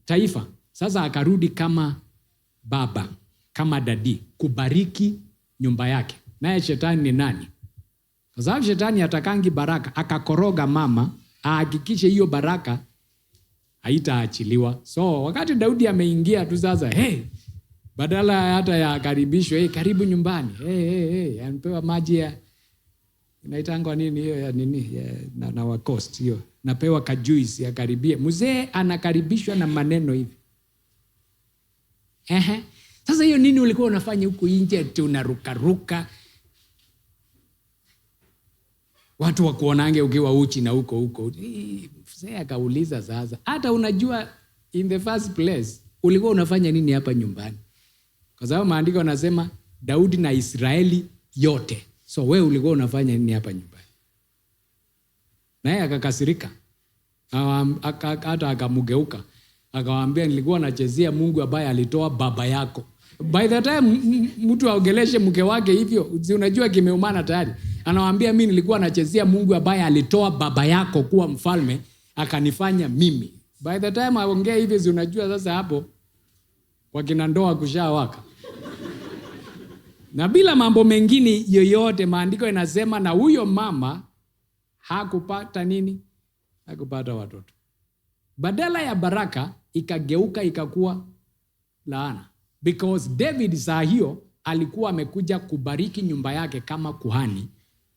taifa. Sasa akarudi kama baba, kama dadi, kubariki nyumba yake. Naye shetani ni nani? Kwa sababu shetani hatakangi baraka, akakoroga mama, ahakikishe hiyo baraka haitaachiliwa. So wakati Daudi ameingia tu sasa, hey, badala hata ya karibishwe, hey, karibu nyumbani. Hey, hey, hey, anapewa maji ya inaitangwa nini hiyo ya nini ya, na wa coast hiyo. Napewa ka juice ya karibie. Mzee anakaribishwa na maneno hivi. Ehe. Sasa hiyo nini ulikuwa unafanya huku nje ati unarukaruka? Watu wakuonange ukiwa uchi na huko huko. Mzee akauliza sasa, hata unajua in the first place ulikuwa unafanya nini hapa nyumbani? Kwa sababu maandiko yanasema Daudi na Israeli yote. So wewe ulikuwa unafanya nini hapa nyumbani? Naye akakasirika. Hata akamgeuka. Akawaambia, nilikuwa nachezea Mungu ambaye alitoa baba yako. By the time mtu aongeleshe mke wake hivyo, si unajua kimeumana tayari. Anawaambia, mimi nilikuwa nachezea Mungu ambaye alitoa baba yako kuwa mfalme, akanifanya mimi. By the time aongee hivyo, si unajua sasa hapo kwa kina ndoa kushawaka. Na bila mambo mengine yoyote, maandiko inasema na huyo mama hakupata nini? Hakupata watoto. Badala ya baraka ikageuka ikakuwa laana. Because David saa hiyo alikuwa amekuja kubariki nyumba yake kama kuhani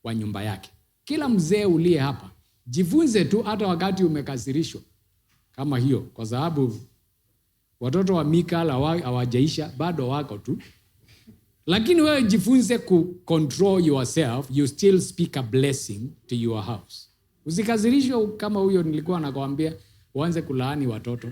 wa nyumba yake. Kila mzee uliye hapa, jifunze tu hata wakati umekasirishwa kama hiyo, kwa sababu watoto wa Mikal hawajaisha, bado wako tu. Lakini wewe jifunze ku control yourself, you still speak a blessing to your house. Usikasirishwe kama huyo nilikuwa nakwambia uanze kulaani watoto.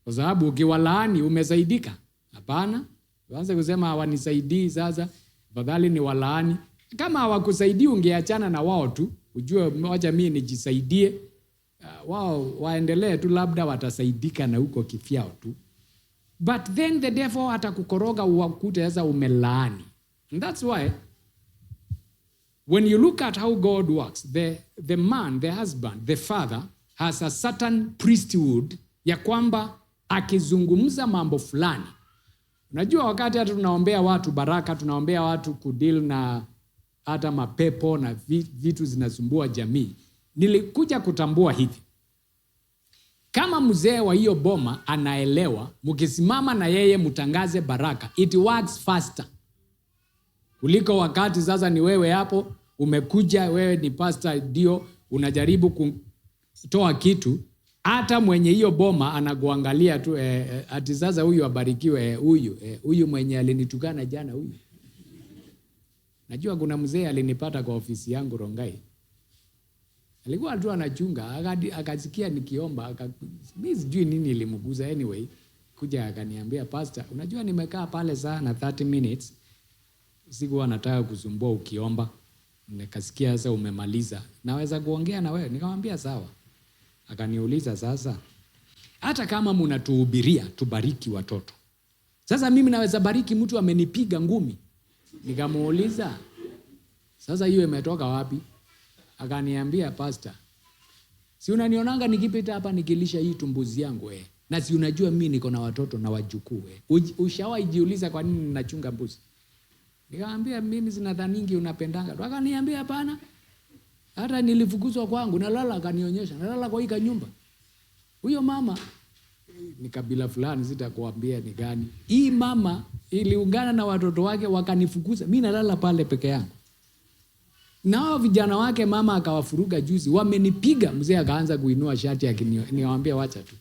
Kwa sababu ukiwalaani umesaidika. Hapana, uanze kusema hawanisaidii sasa, afadhali ni walaani. Kama hawakusaidii ungeachana na wao tu, ujue wacha mimi nijisaidie. Wao waendelee tu, labda watasaidika na huko kivyao tu. But then the devil atakukoroga uwakute sasa umelaani. And that's why when you look at how God works, the man, the husband, the father has a certain priesthood ya kwamba akizungumza mambo fulani. Unajua wakati hata tunaombea watu baraka, tunaombea watu kudeal na hata mapepo na vitu zinasumbua jamii. Nilikuja kutambua hivi. Kama mzee wa hiyo boma anaelewa, mkisimama na yeye mtangaze baraka, it works faster kuliko wakati sasa ni wewe hapo umekuja, wewe ni pastor ndio unajaribu kutoa kitu, hata mwenye hiyo boma anakuangalia tu, ati sasa huyu abarikiwe, huyu huyu mwenye alinitukana jana huyu. Najua kuna mzee alinipata kwa ofisi yangu Rongai. Alikuwa tu anachunga, akasikia nikiomba, mimi sijui nini ilimguza anyway. Kuja akaniambia, pastor, unajua nimekaa pale sana 30 minutes. Sikuwa nataka kusumbua ukiomba. Nikasikia sasa umemaliza. Naweza kuongea na wewe? Nikamwambia sawa. Akaniuliza sasa, hata kama mnatuhubiria tubariki watoto. Sasa mimi naweza bariki mtu amenipiga ngumi? Nikamuuliza, sasa hiyo imetoka wapi? Akaniambia, pastor, si unanionanga nikipita hapa nikilisha hii tumbuzi yangu? Na si unajua mimi niko na watoto na wajukuu? Ushawahi jiuliza kwa nini ninachunga mbuzi? Nikamwambia mimi sina dhaningi unapendanga. Akaniambia hapana. Hata nilifukuzwa kwangu nalala, akanionyesha nalala kwa hii nyumba. Huyo mama ni kabila fulani, sitakuambia ni gani. Hii mama iliungana na watoto wake wakanifukuza. Mimi nalala pale peke yangu. Na hao vijana wake mama akawafuruga juzi, wamenipiga. Mzee akaanza kuinua shati nikamwambia wacha tu.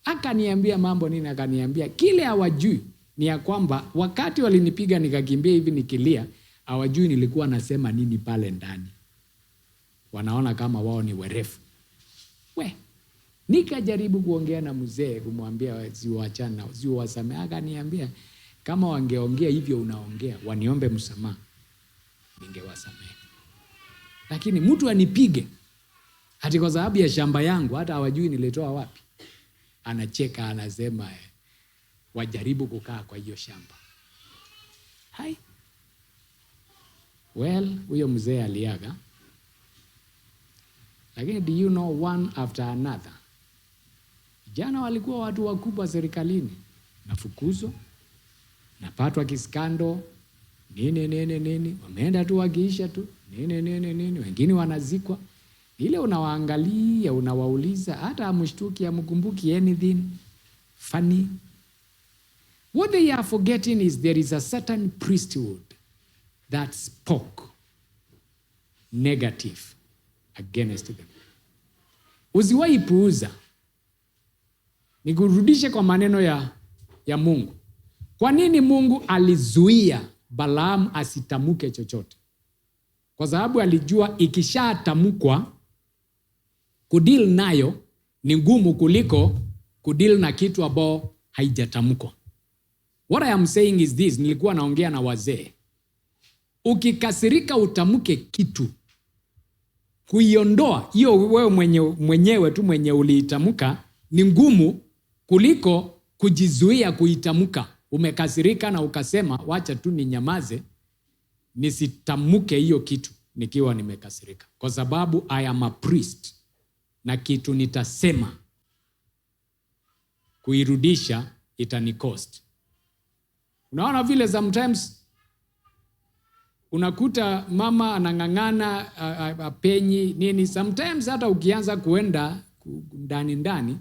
Akaniambia mambo nini, akaniambia kile hawajui ni ya kwamba wakati walinipiga nikakimbia hivi nikilia, hawajui nilikuwa nasema nini pale ndani. Wanaona kama wao ni werefu. We, nikajaribu kuongea na mzee kumwambia siwaachana, siwasamehe. Akaniambia kama wangeongea hivyo unaongea, waniombe msamaha, ningewasamehe. Lakini mtu anipige ati kwa sababu ya shamba yangu, hata hawajui nilitoa wapi. Anacheka anasema, wajaribu kukaa kwa hiyo shamba. Hai. Well, huyo mzee aliaga. Lakini do you know one after another? Vijana walikuwa watu wakubwa serikalini. Nafukuzwa, napatwa kiskando, nini nini nini, wameenda tu wakiisha tu, nini nini nini, wengine wanazikwa. Ile unawaangalia, unawauliza, hata hamshtuki, hamkumbuki anything funny. What they are forgetting is there is a certain priesthood that spoke negative against them. Usiwahi puuza. Nikurudishe kwa maneno ya Mungu. Kwa nini Mungu alizuia Balaamu asitamuke chochote? Kwa sababu alijua ikishatamkwa kudeal nayo ni ngumu kuliko kudeal na kitu ambao haijatamkwa. What I am saying is this, nilikuwa naongea na wazee. Ukikasirika utamke kitu, Kuiondoa hiyo wewe mwenyewe tu mwenye uliitamka ni ngumu kuliko kujizuia kuitamka. Umekasirika na ukasema wacha tu ninyamaze nisitamke hiyo kitu nikiwa nimekasirika, kwa sababu I am a priest na kitu nitasema kuirudisha itanicost. Unaona vile sometimes unakuta mama anang'ang'ana apenyi nini. Sometimes hata ukianza kuenda ndani ndani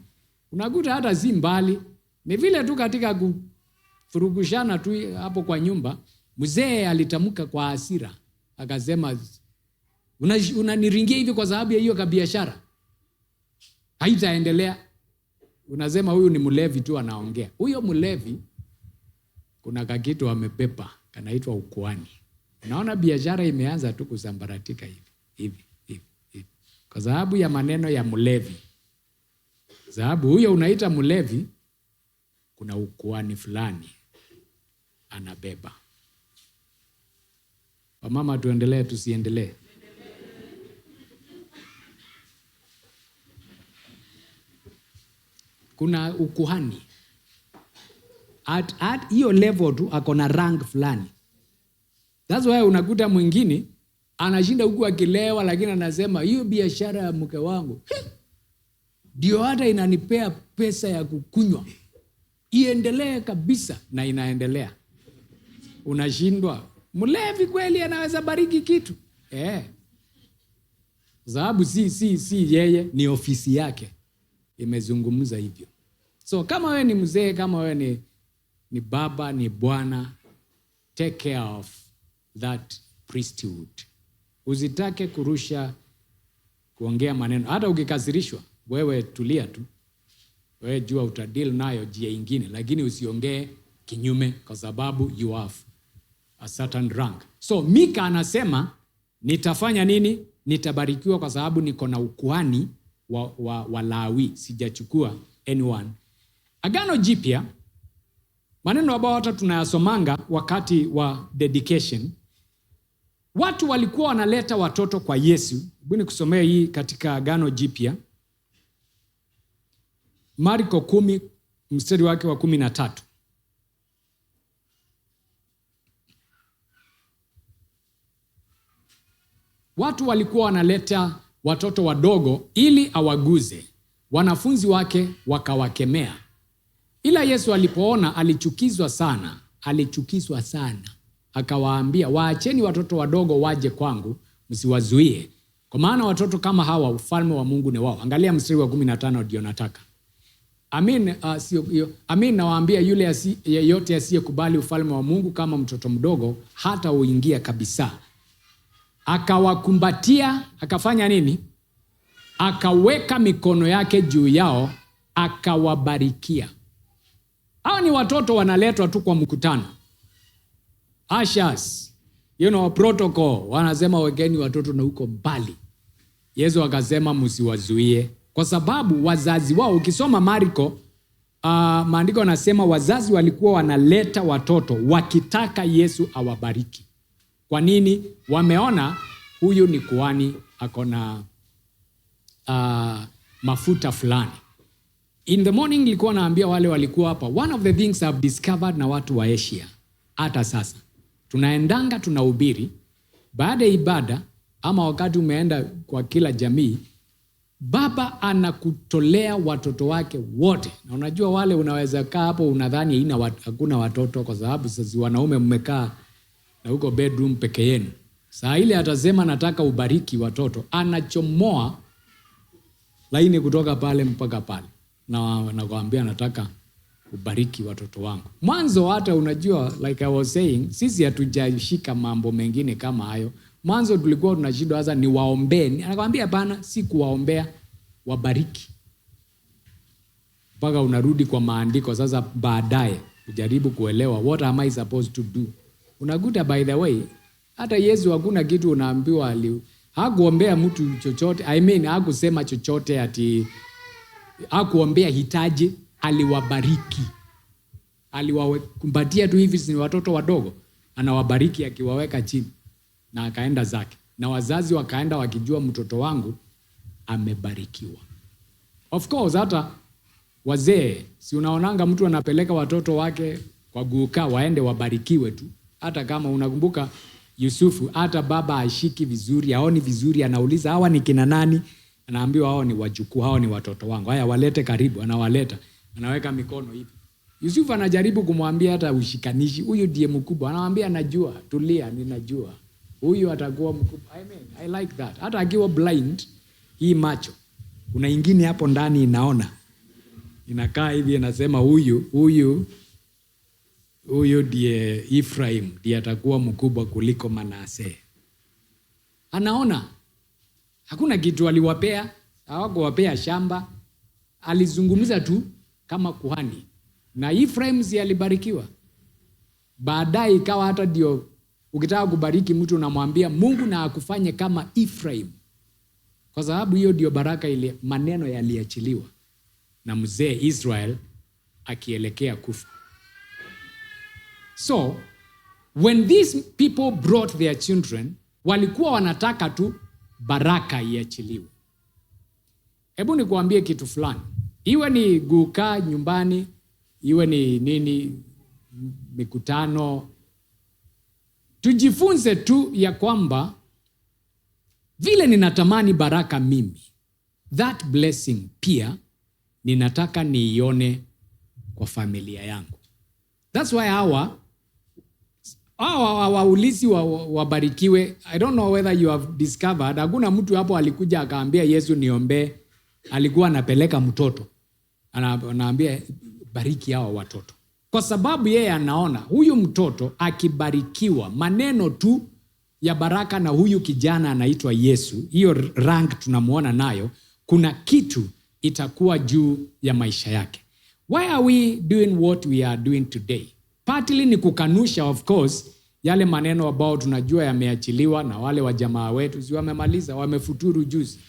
unakuta hata si mbali, ni vile tu katika kufurukushana tu hapo kwa nyumba. Mzee alitamka kwa hasira akasema, unaniringia hivi kwa sababu ya hiyo kabiashara haitaendelea. Unasema huyu ni mlevi tu anaongea. Huyo mlevi kuna kakitu amepepa kanaitwa ukuani. Unaona biashara imeanza tu kusambaratika hivi hivi hivi hivi kwa sababu ya maneno ya mlevi. Sababu huyo unaita mlevi, kuna ukuani fulani anabeba. Wamama, tuendelee tusiendelee? Kuna ukuhani at hiyo level tu ako na rank fulani. That's why unakuta mwingine anashinda huku akilewa, lakini anasema hiyo biashara ya mke wangu ndio hata inanipea pesa ya kukunywa, iendelee kabisa, na inaendelea. Unashindwa, mlevi kweli anaweza bariki kitu? Sababu si yeye, ni ofisi yake imezungumza hivyo. So kama wewe ni mzee, kama wewe ni baba, ni bwana, take care of that priesthood. Usitake kurusha kuongea maneno. Hata ukikasirishwa, wewe tulia tu. Wewe jua utadeal nayo jia ingine, lakini usiongee kinyume kwa sababu you have a certain rank. So Mika anasema nitafanya nini? Nitabarikiwa kwa sababu niko na ukuhani wa Lawi, sijachukua anyone. Agano Jipya, maneno ambayo hata tunayasomanga wakati wa dedication, watu walikuwa wanaleta watoto kwa Yesu. Hebu nikusomee hii katika Agano Jipya, Marko 10 mstari wake wa 13. Watu walikuwa wanaleta watoto wadogo ili awaguze. Wanafunzi wake wakawakemea. Ila Yesu alipoona alichukizwa sana, alichukizwa sana. Akawaambia, waacheni watoto wadogo waje kwangu, msiwazuie. Kwa maana watoto kama hawa ufalme wa Mungu ni wao. Angalia mstari wa 15 ndio nataka. Amin, amin nawaambia yule yeyote asiyekubali ufalme wa Mungu kama mtoto mdogo hata uingia kabisa. Akawakumbatia, akafanya nini? Akaweka mikono yake juu yao, akawabarikia. Hawa ni watoto wanaletwa tu kwa mkutano. Ushers, you know, protocol, wanasema wekeni watoto na huko mbali. Yesu akasema msiwazuie, kwa sababu wazazi wao, ukisoma Marko, maandiko yanasema wazazi walikuwa wanaleta watoto wakitaka Yesu awabariki. Kwa nini? Wameona huyu ni kuhani, ako na mafuta fulani. In the morning nilikuwa naambia wale walikuwa hapa, one of the things I've discovered na watu wa Asia hata sasa, tunaendanga tunahubiri baada ya ibada ama wakati umeenda kwa kila jamii, baba anakutolea watoto wake wote. Na unajua wale unaweza kaa hapo unadhani hakuna watoto kwa sababu sasa wanaume mmekaa na huko bedroom peke yenu. Saa ile atasema nataka ubariki watoto, anachomoa laini kutoka pale mpaka pale na nakwambia nataka ubariki watoto wangu. Mwanzo hata unajua, like I was saying, sisi hatujashika mambo mengine kama hayo. Mwanzo tulikuwa tunashindwa sasa ni waombee. Anakuambia hapana, si kuwaombea, wabariki. Mpaka unarudi kwa maandiko sasa baadaye ujaribu kuelewa what am I supposed to do. Unakuta by the way, hata Yesu hakuna kitu unaambiwa hakuombea mtu chochote. I mean, hakusema chochote ati hakuombea hitaji, aliwabariki. Aliwakumbatia tu hivi, si ni watoto wadogo, anawabariki akiwaweka chini na akaenda zake. Na wazazi wakaenda wakijua mtoto wangu amebarikiwa. Of course hata wazee, si unaonanga mtu anapeleka watoto wake kwa guka waende wabarikiwe tu. Hata kama unakumbuka Yusufu, hata baba ashiki vizuri, haoni vizuri, anauliza hawa ni kina nani? Anaambiwa hao ni wajukuu, hao ni watoto wangu. Haya, walete karibu. Anawaleta, anaweka mikono hivi. Yusufu anajaribu kumwambia hata ushikanishi, huyu ndiye mkubwa. Anamwambia najua, tulia, ninajua huyu atakuwa mkubwa. I mean, I like that. Hata akiwa blind, hii macho kuna ingine hapo ndani inaona, inakaa hivi, inasema huyu ndiye Ephraim, ndiye atakuwa mkubwa kuliko Manase. Anaona hakuna kitu aliwapea, hawakuwapea shamba, alizungumza tu kama kuhani, na Ephraim si alibarikiwa. Baadaye ikawa hata ndio ukitaka kubariki mtu unamwambia Mungu na akufanye kama Ephraim, kwa sababu hiyo ndio baraka ile, maneno yaliachiliwa na mzee Israel akielekea kufa. So when these people brought their children, walikuwa wanataka tu baraka iachiliwe. Hebu nikuambie kitu fulani, iwe ni guka nyumbani, iwe ni nini, mikutano, tujifunze tu ya kwamba vile ninatamani baraka mimi, that blessing pia ninataka niione kwa familia yangu. That's why hawa hawaulizi wabarikiwe. I don't know whether you have discovered, hakuna mtu hapo alikuja akaambia Yesu niombee. Alikuwa anapeleka mtoto, anaambia bariki hawa watoto, kwa sababu yeye anaona huyu mtoto akibarikiwa maneno tu ya baraka na huyu kijana anaitwa Yesu, hiyo rank tunamuona nayo, kuna kitu itakuwa juu ya maisha yake. Why are we doing what we are doing today? Partly ni kukanusha, of course, yale maneno ambao tunajua yameachiliwa na wale wa jamaa wetu, si wamemaliza, wamefuturu juzi.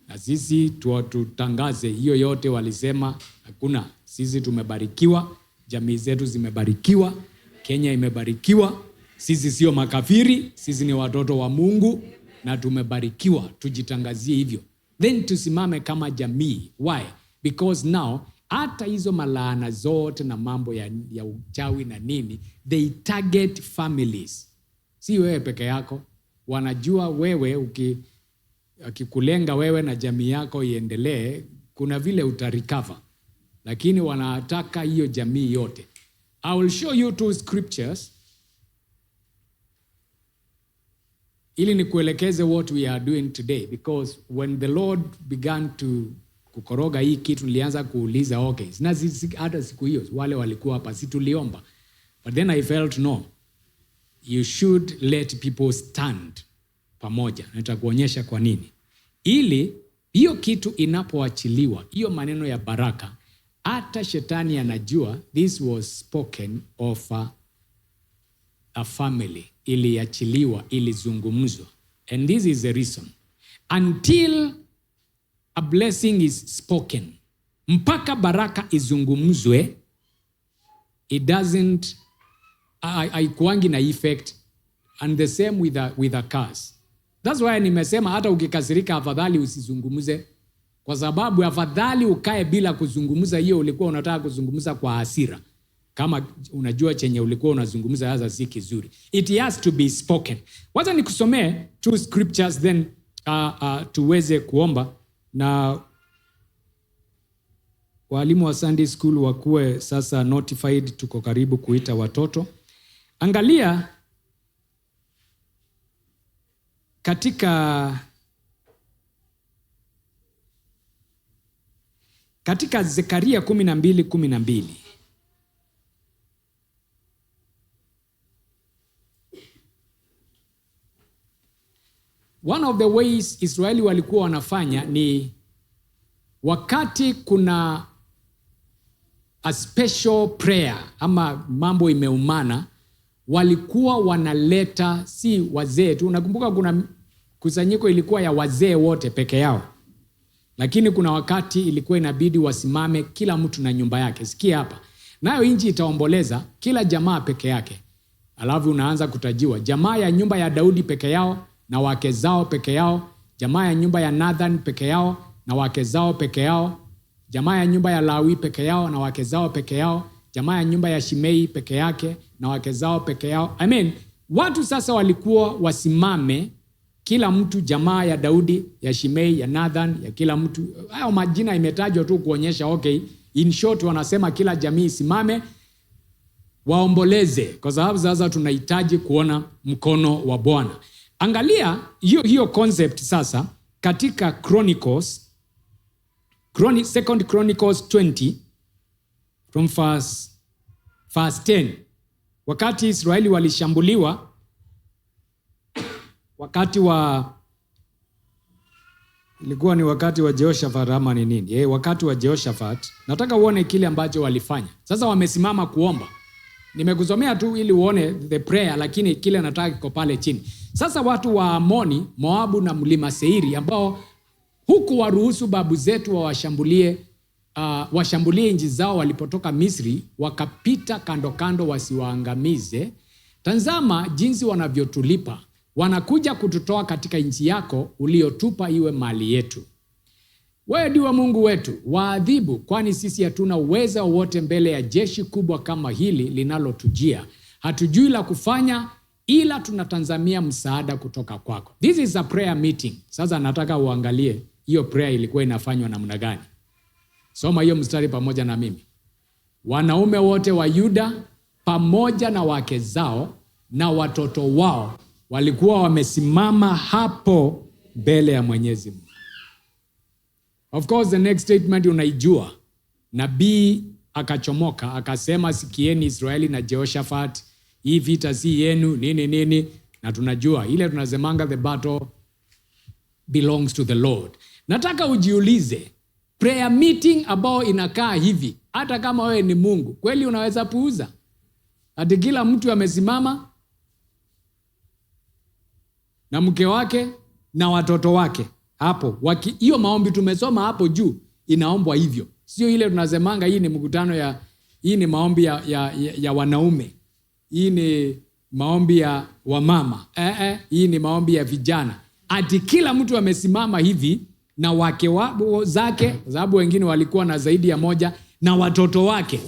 Na sisi tutangaze hiyo yote walisema hakuna. Sisi tumebarikiwa, jamii zetu zimebarikiwa, Kenya imebarikiwa. Sisi sio makafiri, sisi ni watoto wa Mungu na tumebarikiwa. Tujitangazie hivyo, then tusimame kama jamii. Why? Because now hata hizo malaana zote na mambo ya uchawi na nini, they target families. Si wewe peke yako. Wanajua wewe akikulenga wewe na jamii yako iendelee, kuna vile utarecover, lakini wanataka hiyo jamii yote. I will show you two scriptures ili nikuelekeze what we are doing today, because when the Lord began to kukoroga hii kitu nilianza kuuliza okay, na hata siku hiyo wale walikuwa hapa si tuliomba, but then I felt no, you should let people stand pamoja. Nitakuonyesha kwa nini, ili hiyo kitu inapoachiliwa, hiyo maneno ya baraka, hata shetani anajua this was spoken of a family, iliachiliwa, ilizungumzwa. And this is the reason. Until a blessing is spoken, mpaka baraka izungumzwe, it doesn't, haikuangi na effect. And the same with a curse. That's why nimesema hata ukikasirika afadhali usizungumze, kwa sababu afadhali ukae bila kuzungumza hiyo ulikuwa unataka kuzungumza kwa hasira. Kama unajua chenye ulikuwa unazungumza sasa si kizuri. It has to be spoken. Wacha nikusomee two scriptures then tuweze kuomba, na walimu wa Sunday school wakuwe sasa notified, tuko karibu kuita watoto. Angalia katika Zekaria 12:12. One of the ways Israeli walikuwa wanafanya ni wakati kuna a special prayer ama mambo imeumana, walikuwa wanaleta si wazee tu. Unakumbuka kuna kusanyiko ilikuwa ya wazee wote peke yao, lakini kuna wakati ilikuwa inabidi wasimame kila mtu na nyumba yake. Sikia hapa, nayo nchi itaomboleza kila jamaa peke yake. Alafu unaanza kutajiwa jamaa ya nyumba ya Daudi peke yao, na wake zao peke yao, jamaa ya nyumba ya Nathan peke yao na wake zao peke yao, jamaa ya nyumba ya Lawi peke yao na wake zao peke yao, jamaa ya nyumba ya Shimei peke yake na wake zao peke yao. I mean, watu sasa walikuwa wasimame, kila mtu, jamaa ya Daudi, ya Shimei, ya Nathan, ya kila mtu. Hayo majina imetajwa tu kuonyesha, okay, in short wanasema kila jamii isimame waomboleze, kwa sababu sasa tunahitaji kuona mkono wa Bwana. Angalia hiyo hiyo concept sasa katika Chronicles, Second Chronicles 20 from verse 10. Wakati Israeli walishambuliwa, wakati wa, ilikuwa ni wakati wa Jehoshaphat ama ni nini? Wakati wa Jehoshaphat, nataka uone kile ambacho walifanya. Sasa wamesimama kuomba. Nimekusomea tu ili uone the prayer, lakini kile nataka kiko pale chini. Sasa watu wa Amoni, Moabu na mlima Seiri, ambao huku waruhusu babu zetu washambulie nchi zao walipotoka Misri, wakapita kando kando wasiwaangamize. Tazama jinsi wanavyotulipa. Wanakuja kututoa katika nchi yako uliyotupa iwe mali yetu. Wewe ndiwe Mungu wetu, waadhibu, kwani sisi hatuna uweza wowote mbele ya jeshi kubwa kama hili linalotujia. Hatujui la kufanya, ila tunatazamia msaada kutoka kwako. This is a prayer meeting. Sasa nataka uangalie hiyo prayer ilikuwa inafanywa namna gani. Soma hiyo mstari pamoja na mimi. Wanaume wote wa Yuda pamoja na wake zao na watoto wao walikuwa wamesimama hapo mbele ya Mwenyezi Mungu. Of course, the next statement unaijua. Nabii akachomoka akasema, sikieni Israeli na Jehoshaphat, hii vita si yenu, nini nini. Na tunajua ile tunasemanga, the battle belongs to the Lord. Nataka ujiulize, prayer meeting ambao inakaa hivi, hata kama wewe ni Mungu, kweli unaweza puuza? Ati kila mtu amesimama na mke wake na watoto wake hapo. Hiyo maombi tumesoma hapo juu inaombwa hivyo. Sio ile tunasemanga hii ni mkutano ya, hii ni maombi ya wanaume. Hii ni maombi ya wamama. Hii ni maombi ya vijana. Ati kila mtu amesimama hivi na wake zake, kwa sababu wengine walikuwa na zaidi ya moja, na watoto wake.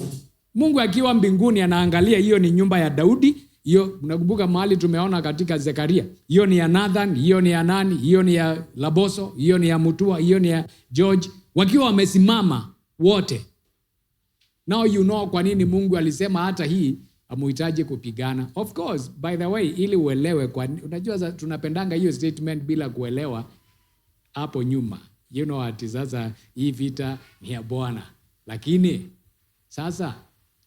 Mungu akiwa mbinguni anaangalia, hiyo ni nyumba ya Daudi. Hiyo mnakumbuka mahali tumeona katika Zekaria. Hiyo ni ya Nathan, hiyo ni ya nani, hiyo ni ya Laboso, hiyo ni ya Mutua, hiyo ni ya George, wakiwa wamesimama wote. Now you know kwa nini Mungu alisema hata hii hamuhitaji kupigana. Of course, by the way, ili uelewe kwa, unajua tunapendanga hiyo statement bila kuelewa hapo nyuma. You know ati sasa hii vita ni ya Bwana. Lakini sasa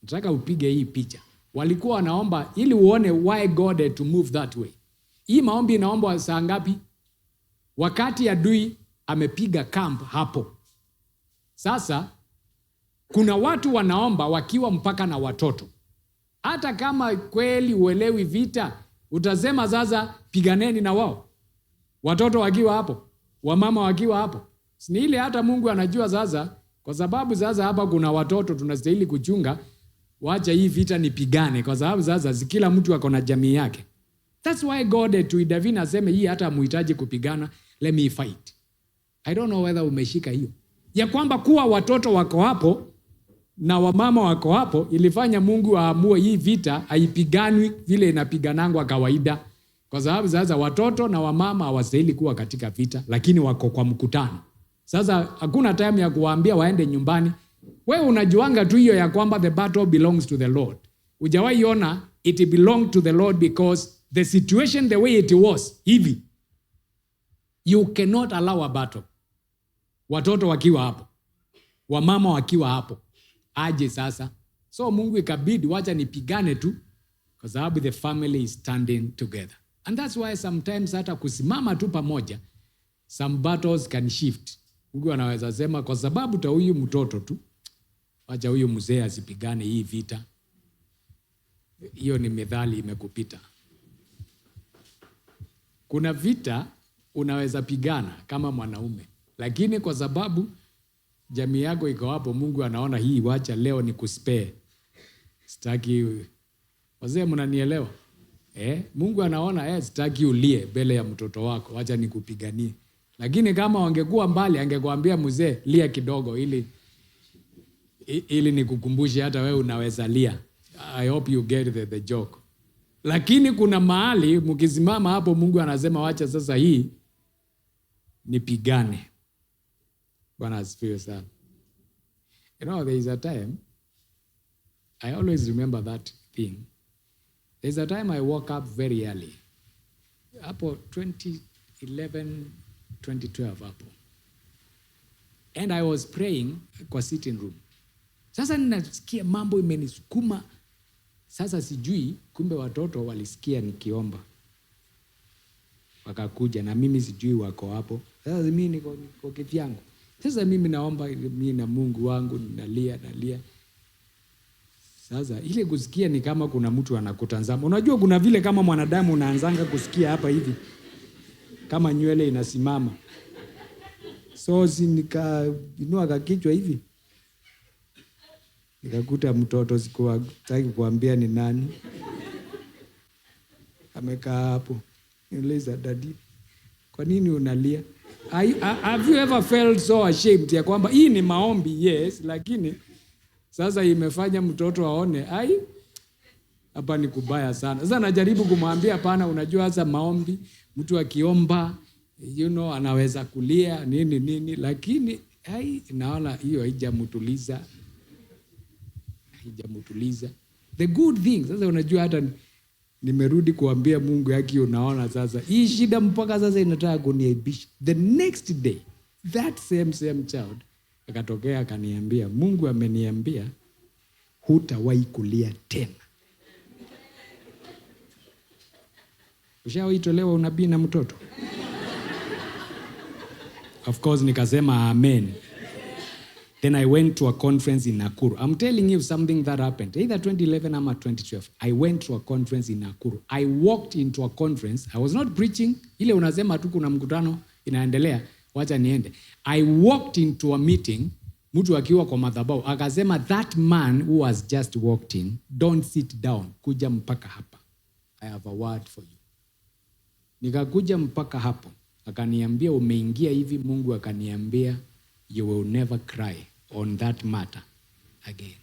nataka upige hii picha. Walikuwa wanaomba ili uone why God had to move that way. Hii maombi inaombwa saa ngapi? Wakati adui amepiga camp hapo. Sasa kuna watu wanaomba wakiwa mpaka na watoto. Hata kama kweli uelewi vita, utasema sasa piganeni na wao. Watoto wakiwa hapo, wamama wakiwa hapo. Ni ile hata Mungu anajua sasa, kwa sababu sasa hapa kuna watoto tunastahili kuchunga, wacha hii vita nipigane, kwa sababu sasa kila mtu ako na jamii yake. That's why God had to intervene, aseme hii hata muhitaji kupigana, let me fight. I don't know whether umeshika hiyo. Ya kwamba kuwa watoto wako hapo na wamama wako hapo ilifanya Mungu aamue hii vita haipiganwi vile inapiganangwa kawaida. Kwa sababu sasa watoto na wamama hawastahili kuwa katika vita, lakini wako kwa mkutano. Sasa hakuna time ya kuwaambia waende nyumbani. Wewe unajuanga tu hiyo ya kwamba the battle belongs to the Lord. Hujawahi ona it belonged to the Lord because the situation the way it was hivi. You cannot allow a battle. Watoto wakiwa hapo, wamama wakiwa hapo. Aje sasa? So Mungu ikabidi wacha nipigane tu, kwa sababu the family is standing together. And that's why sometimes hata kusimama tu pamoja, some battles can shift. Mungu anaweza sema kwa sababu ta huyu mtoto tu, wacha huyu mzee asipigane hii vita. Hiyo ni methali imekupita. Kuna vita unaweza pigana kama mwanaume, lakini kwa sababu jamii yako iko hapo, Mungu anaona hii, wacha leo ni kuspare. Sitaki wazee, mnanielewa? Eh, Mungu anaona, sitaki ulie mbele ya mtoto wako, wacha nikupiganie. Lakini kama wangekuwa mbali, angekuambia, "Mzee, lia kidogo ili nikukumbushe hata wewe unaweza lia." I hope you get the joke. Lakini kuna mahali mkisimama hapo, Mungu anasema, "Wacha sasa hii nipigane." Bwana asifiwe sana. There is a time, I always remember that thing. There's a time I woke up very early. Hapo 2011, 2012 hapo. And I was praying kwa sitting room. Sasa ninasikia mambo imenisukuma. Sasa sijui, kumbe watoto walisikia nikiomba. Wakakuja na mimi sijui wako hapo. Sasa mimi niko kivyangu. Sasa mimi naomba, mimi na Mungu wangu, nalia, nalia. Sasa ile kusikia ni kama kuna mtu anakutazama. Unajua kuna vile kama mwanadamu unaanzanga kusikia hapa hivi kama nywele inasimama. So si nikainua kakichwa hivi, nikakuta mtoto, sikuwataki kuambia ni nani, amekaa hapo. Niuliza, "Daddy, kwa nini unalia?" Have you ever felt so ashamed ya kwamba hii ni maombi, yes, lakini sasa imefanya mtoto aone, ai, hapa ni kubaya sana. Sasa najaribu kumwambia, "Hapana, unajua sasa maombi, mtu akiomba, anaweza kulia nini nini," lakini ai, naona hiyo haijamtuliza, haijamtuliza. The good thing, sasa unajua hata nimerudi kuambia Mungu yaki, unaona sasa hii shida mpaka sasa inataka kuniaibisha. The next day, that same same child akatokea akaniambia, "Mungu ameniambia hutawahi kulia tena." Ushawahi tolewa unabii na mtoto? Of course nikasema amen. Then I went to a conference in Nakuru. I'm telling you something that happened either 2011 ama 2012. I went to a conference in Nakuru. I walked into a conference. I was not preaching. Ile unasema tu kuna mkutano inaendelea, wacha niende. I walked into a meeting, mtu akiwa kwa madhabahu akasema, "That man who has just walked in, don't sit down, kuja mpaka hapa. I have a word for you." Nikakuja mpaka hapo, akaniambia, "Umeingia hivi, Mungu akaniambia you will never cry on that matter again."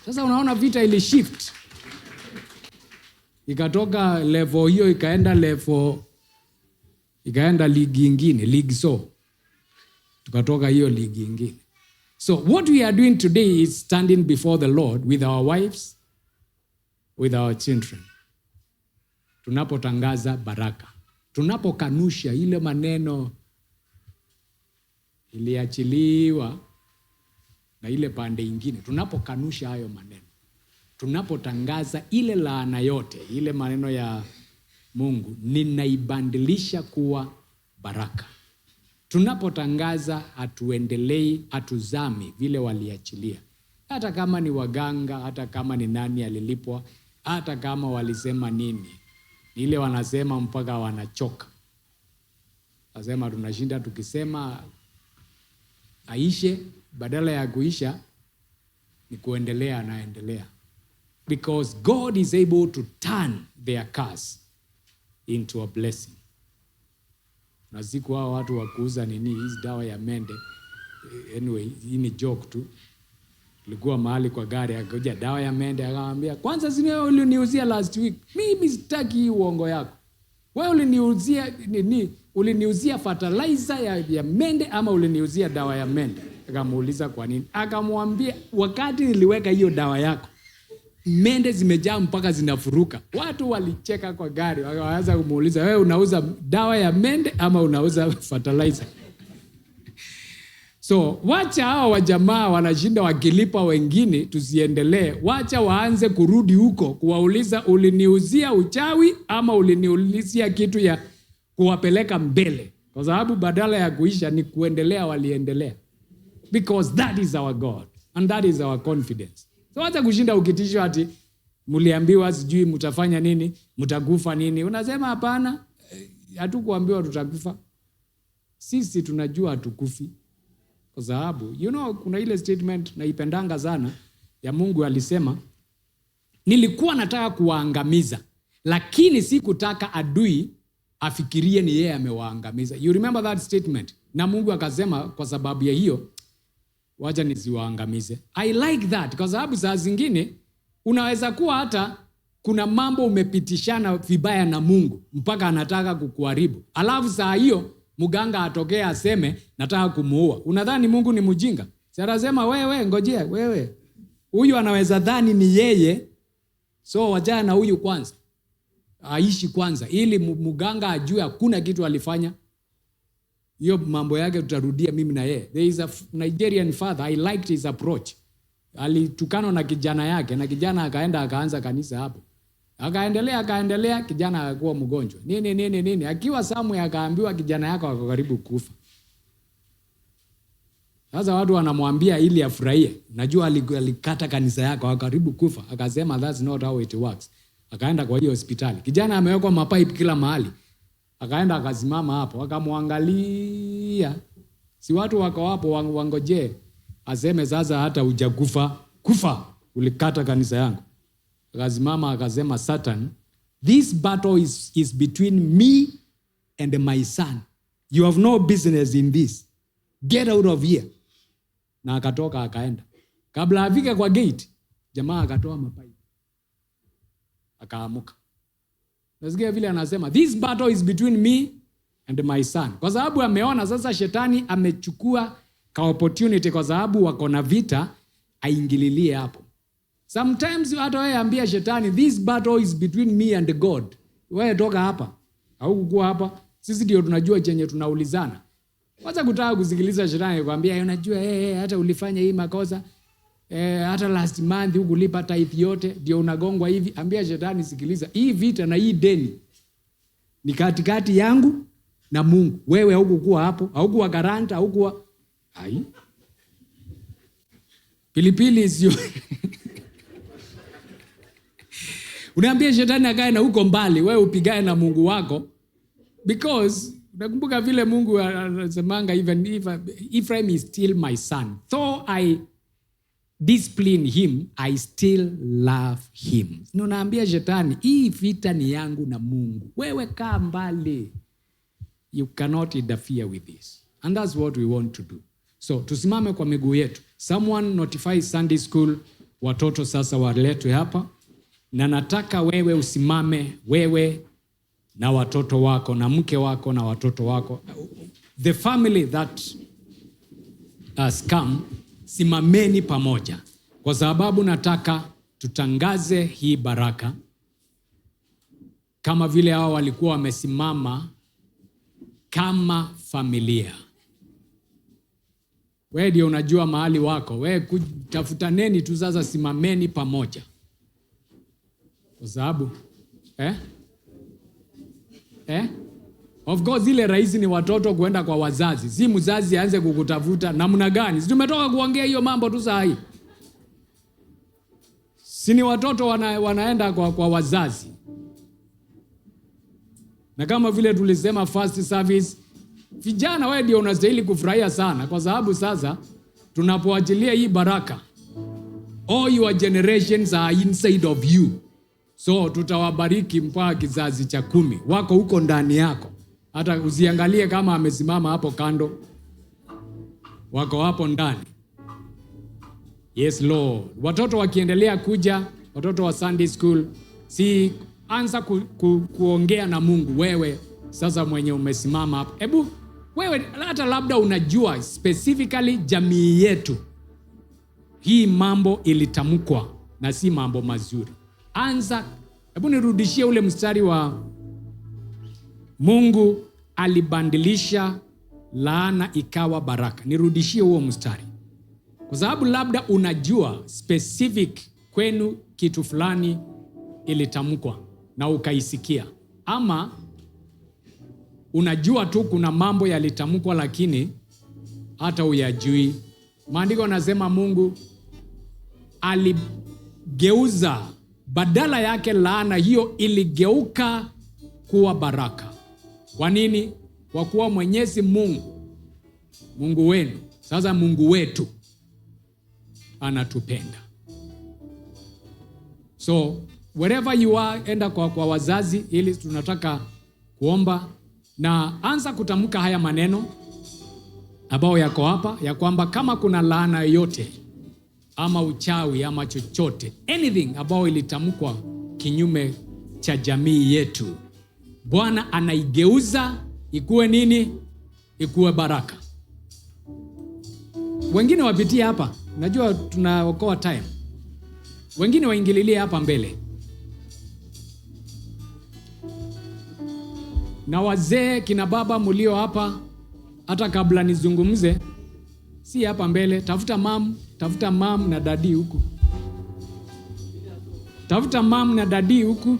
Sasa unaona vita ili shift, ikatoka level hiyo ikaenda level, ikaenda ligi ingine, league so tukatoka hiyo ligi ingine. So what we are doing today is standing before the Lord with our wives, with our children, tunapotangaza baraka, tunapokanusha ile maneno iliachiliwa na ile pande ingine, tunapokanusha hayo maneno, tunapotangaza ile laana yote, ile maneno ya Mungu, ninaibadilisha kuwa baraka. Tunapotangaza hatuendelei, hatuzami vile waliachilia, hata kama ni waganga, hata kama ni nani alilipwa, hata kama walisema nini, ile wanasema mpaka wanachoka, wasema tunashinda tukisema aishe, badala ya kuisha ni kuendelea, anaendelea, because God is able to turn their curse into a blessing. Na siku hao watu wa kuuza nini hizi dawa ya mende, anyway, hii ni joke tu. Tulikuwa mahali kwa gari, akakuja dawa ya mende, akamwambia, "Kwanza si wewe uliniuzia last week? Mimi sitaki hii uongo yako. Wewe uliniuzia nini? Uliniuzia fertilizer ya mende ama uliniuzia dawa ya mende?" Akamuuliza, "Kwa nini?" Akamwambia, "Wakati niliweka hiyo dawa yako, mende zimejaa mpaka zinafuruka." Watu walicheka kwa gari, wakaanza kumuuliza, "Wewe unauza dawa ya mende ama unauza fertilizer?" So wacha hawa wajamaa wanashinda wakilipa wengine, tusiendelee. Wacha waanze kurudi huko kuwauliza, "Uliniuzia uchawi ama uliniulizia kitu ya kuwapeleka mbele?" Kwa sababu badala ya kuisha ni kuendelea, waliendelea. Because that is our God and that is our confidence. So wacha kushinda ukitishwa ati mliambiwa sijui mtafanya nini, mtakufa nini. Unasema hapana, hatukuambiwa tutakufa. Sisi tunajua hatukufi. Kwa sababu kuna ile statement naipendanga sana ya Mungu alisema, Nilikuwa nataka kuwaangamiza, lakini sikutaka adui afikirie ni yeye amewaangamiza. You remember that statement? Na Mungu akasema kwa sababu ya hiyo, wacha nisiwaangamize. I like that kwa sababu saa zingine unaweza kuwa hata kuna mambo umepitishana vibaya na Mungu mpaka anataka kukuharibu, alafu saa hiyo mganga atokee aseme nataka kumuua. Unadhani Mungu ni mjinga? Si anasema wewe, ngojea wewe, huyu anaweza dhani ni yeye, so wachana na huyu kwanza, aishi kwanza, ili mganga ajue hakuna kitu alifanya. Hiyo mambo yake tutarudia mimi na yeye. There is a Nigerian father, I liked his approach. Alitukanwa na kijana yake, na kijana akaenda akaanza kanisa hapo. Akaendelea, akaendelea, kijana akakuwa mgonjwa. Nini, nini, nini. Akiwa somewhere akaambiwa kijana yako ako karibu kufa. Sasa watu wanamwambia ili afurahie. Najua alikata kanisa yako, ako karibu kufa. Akasema that's not how it works. Akaenda kwa hiyo hospitali. Kijana amewekwa mapipe kila mahali. Akaenda akasimama hapo, akamwangalia. Si watu wako hapo wangojee aseme sasa hata hujakufa, kufa, ulikata kanisa yangu. Akasimama akasema, Satan, this battle is between me and my son. You have no business in this. Get out of here. Na akatoka akaenda. Kabla afike kwa gate, jamaa akatoa mapipe. Akaamuka. Nasikia vile anasema, this battle is between me and my son. Kwa sababu ameona sasa shetani amechukua ka opportunity, kwa sababu wako na vita, aingililie hapo. Sometimes hata wewe ambia shetani, this battle is between me and God. Wewe toka hapa. Haukukuwa hapa. Sisi ndio tunajua chenye tunaulizana. Wacha kutaka kusikiliza shetani kwambia, unajua, hata ulifanya hii makosa. Hata last month hukulipa tithe yote, ndio unagongwa hivi. Ambia shetani, sikiliza, hii vita na hii deni ni katikati yangu na Mungu. Wewe haukukuwa hapo, haukuwa guarantor, haukuwa ai. Pilipili sio. Unaambia shetani akae na huko mbali, wewe upigae na Mungu wako. Because nakumbuka vile Mungu anasemanga, even if Ephraim is still my son, though I discipline him, I still love him. Unaambia shetani, hii vita ni yangu na Mungu. Wewe kaa mbali. You cannot interfere with this. And that's what we want to do. So, tusimame kwa miguu yetu. Someone notify Sunday school, watoto sasa waletwe hapa. Na nataka wewe usimame, wewe na watoto wako, na mke wako na watoto wako. The family that has come, simameni pamoja. Kwa sababu nataka tutangaze hii baraka. Kama vile hao walikuwa wamesimama kama familia. Wewe ndio unajua mahali wako. Wewe tafutaneni tu sasa, simameni pamoja. Kwa sababu, Of course ile rahisi ni watoto kuenda kwa wazazi. Si mzazi aanze kukutafuta namna gani? Si tumetoka kuongea hiyo mambo tu saa hii. Si ni watoto wanaenda kwa wazazi. Na kama vile tulisema first service, vijana wewe ndio unastahili kufurahia sana, kwa sababu sasa tunapoachilia hii baraka, all your generations are inside of you. So tutawabariki mpaka kizazi cha 10. Wako huko ndani yako. Hata usiangalie kama amesimama hapo kando. Wako hapo ndani. Yes Lord. Watoto wakiendelea kuja, watoto wa Sunday school, si anza kuongea na Mungu wewe sasa mwenye umesimama hapo. Ebu wewe hata labda unajua specifically jamii yetu hii mambo ilitamkwa na si mambo mazuri. Anza, hebu nirudishie ule mstari wa Mungu alibadilisha laana ikawa baraka. Nirudishie huo mstari. Kwa sababu labda unajua specific kwenu kitu fulani ilitamkwa na ukaisikia. Ama unajua tu kuna mambo yalitamkwa lakini hata huyajui. Maandiko yanasema Mungu aligeuza, badala yake laana hiyo iligeuka kuwa baraka. Kwa nini? Kwa kuwa Mwenyezi Mungu, Mungu wenu, sasa Mungu wetu, anatupenda. So wherever you are, enda kwa wazazi ili tunataka kuomba na anza kutamka haya maneno ambayo yako hapa, ya kwamba kama kuna laana yoyote ama uchawi ama chochote, anything ambayo ilitamkwa kinyume cha jamii yetu, Bwana anaigeuza ikuwe nini? Ikuwe baraka. Wengine wapitie hapa, najua tunaokoa time. Wengine waingililie hapa mbele. Na wazee, kina baba mlio hapa, hata kabla nizungumze, si hapa mbele, tafuta mam na dadi huku. Tafuta mam na dadi huku.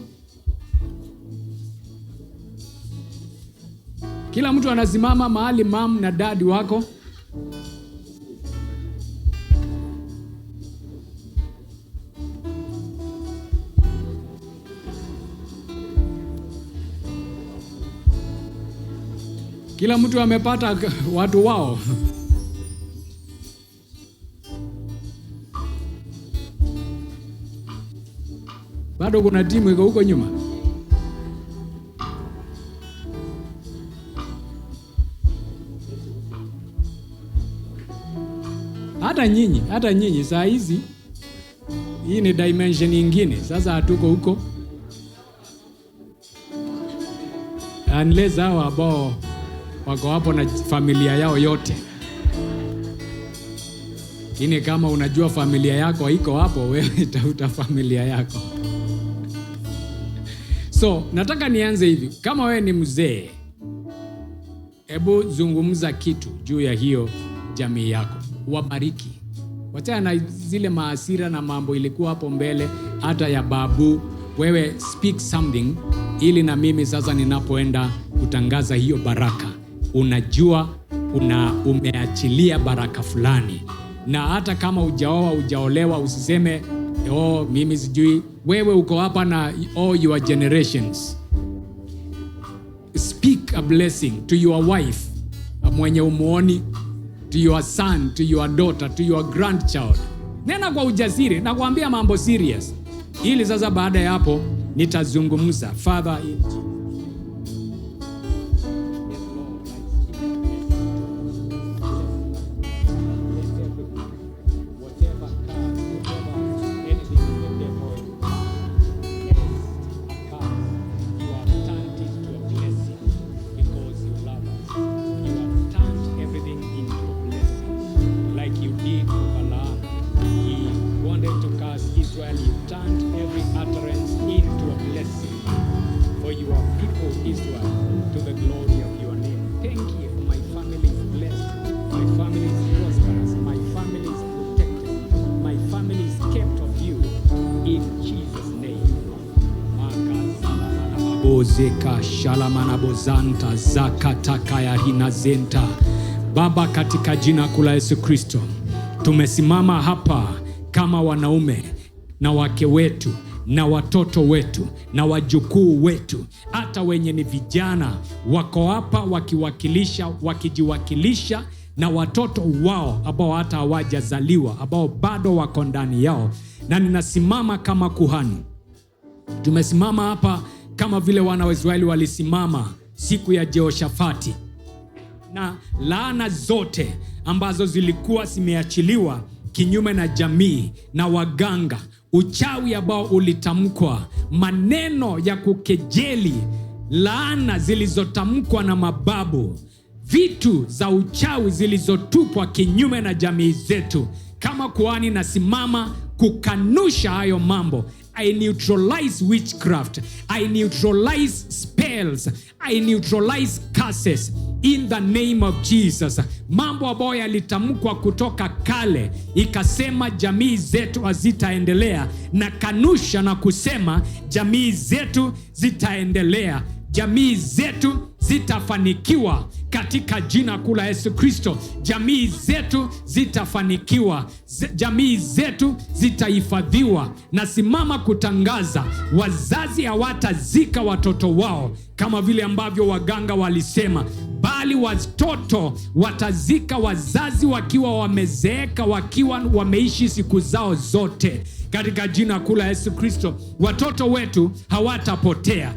Kila mtu anasimama mahali mam na dadi wako. Kila mtu amepata watu wao. Bado kuna timu iko huko nyuma. Hata nyinyi saa hizi, hii ni dimension nyingine. Sasa hatuko huko. Unless hao ambao wako hapo na familia yao yote. Lakini kama unajua familia yako haiko hapo, wewe tafuta familia yako. So, nataka nianze hivi. Kama wewe ni mzee, hebu zungumza kitu juu ya hiyo jamii yako. Wabariki. Wachana na zile maasira na mambo ilikuwa hapo mbele, hata ya babu. Wewe speak something ili na mimi sasa ninapoenda kutangaza hiyo baraka, unajua umeachilia baraka fulani. Na hata kama hujaoa, hujaolewa, usiseme oh mimi sijui. Wewe uko hapa na all your generations. Speak a blessing to your wife mwenye umuoni, to your son, to your daughter, to your grandchild. Nena kwa ujasiri na kuambia mambo serious. Ili sasa baada ya hapo nitazungumza. Father, in Jesus. Zeka shalamana bozanta zakataka hina zenta. Baba, katika jina kuu la Yesu Kristo, tumesimama hapa kama wanaume na wake wetu na watoto wetu na wajukuu wetu, hata wenye ni vijana wako hapa wakijiwakilisha na watoto wao ambao hata hawajazaliwa, ambao bado wako ndani yao. Na ninasimama kama kuhani. Tumesimama hapa kama vile wana wa Israeli walisimama siku ya Jehoshafati, na laana zote ambazo zilikuwa zimeachiliwa kinyume na jamii na waganga, uchawi ambao ulitamkwa, maneno ya kukejeli, laana zilizotamkwa na mababu, vitu za uchawi zilizotupwa kinyume na jamii zetu. Kama kuhani nasimama kukanusha hayo mambo. I neutralize witchcraft. I neutralize spells. I neutralize curses in the name of Jesus. Mambo ambayo yalitamkwa kutoka kale, ikasema jamii zetu hazitaendelea, na kanusha na kusema jamii zetu zitaendelea. Jamii zetu zitafanikiwa katika jina kuu la Yesu Kristo. Jamii zetu zitafanikiwa. Jamii zetu zitahifadhiwa. Nasimama kutangaza, wazazi hawatazika watoto wao kama vile ambavyo waganga walisema, bali watoto watazika wazazi wakiwa wamezeeka, wakiwa wameishi siku zao zote. Katika jina kuu la Yesu Kristo, watoto wetu hawatapotea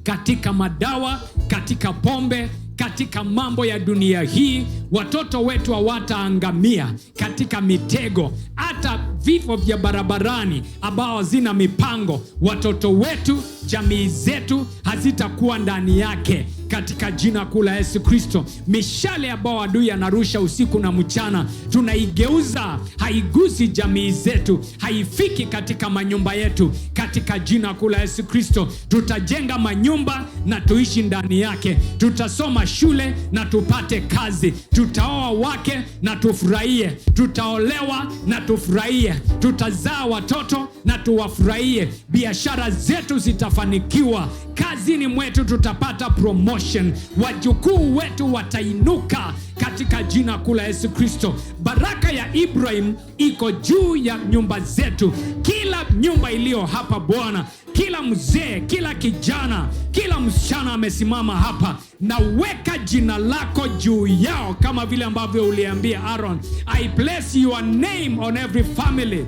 katika madawa, katika pombe, katika mambo ya dunia hii. Watoto wetu hawataangamia katika mitego, hata vifo vya barabarani ambao hazina mipango. Watoto wetu, jamii zetu hazitakuwa ndani yake, katika jina kuu la Yesu Kristo. Mishale ambao adui anarusha usiku na mchana, tunaigeuza, haigusi jamii zetu, haifiki katika manyumba yetu, katika jina kuu la Yesu Kristo. Tutajenga manyumba na tuishi ndani yake, tutasoma shule na tupate kazi, tutaoa wake na tufurahie, tutaolewa na tufurahie, tutazaa watoto na tuwafurahie, biashara zetu zitafanikiwa, kazini mwetu tutapata promotion, wajukuu wetu watainuka katika jina kuu la Yesu Kristo. Baraka ya Ibrahim iko juu ya nyumba zetu, kila nyumba iliyo hapa Bwana, kila mzee, kila kijana, kila msichana amesimama hapa, naweka jina lako juu yao, kama vile ambavyo uliambia Aaron, I place your name on every family,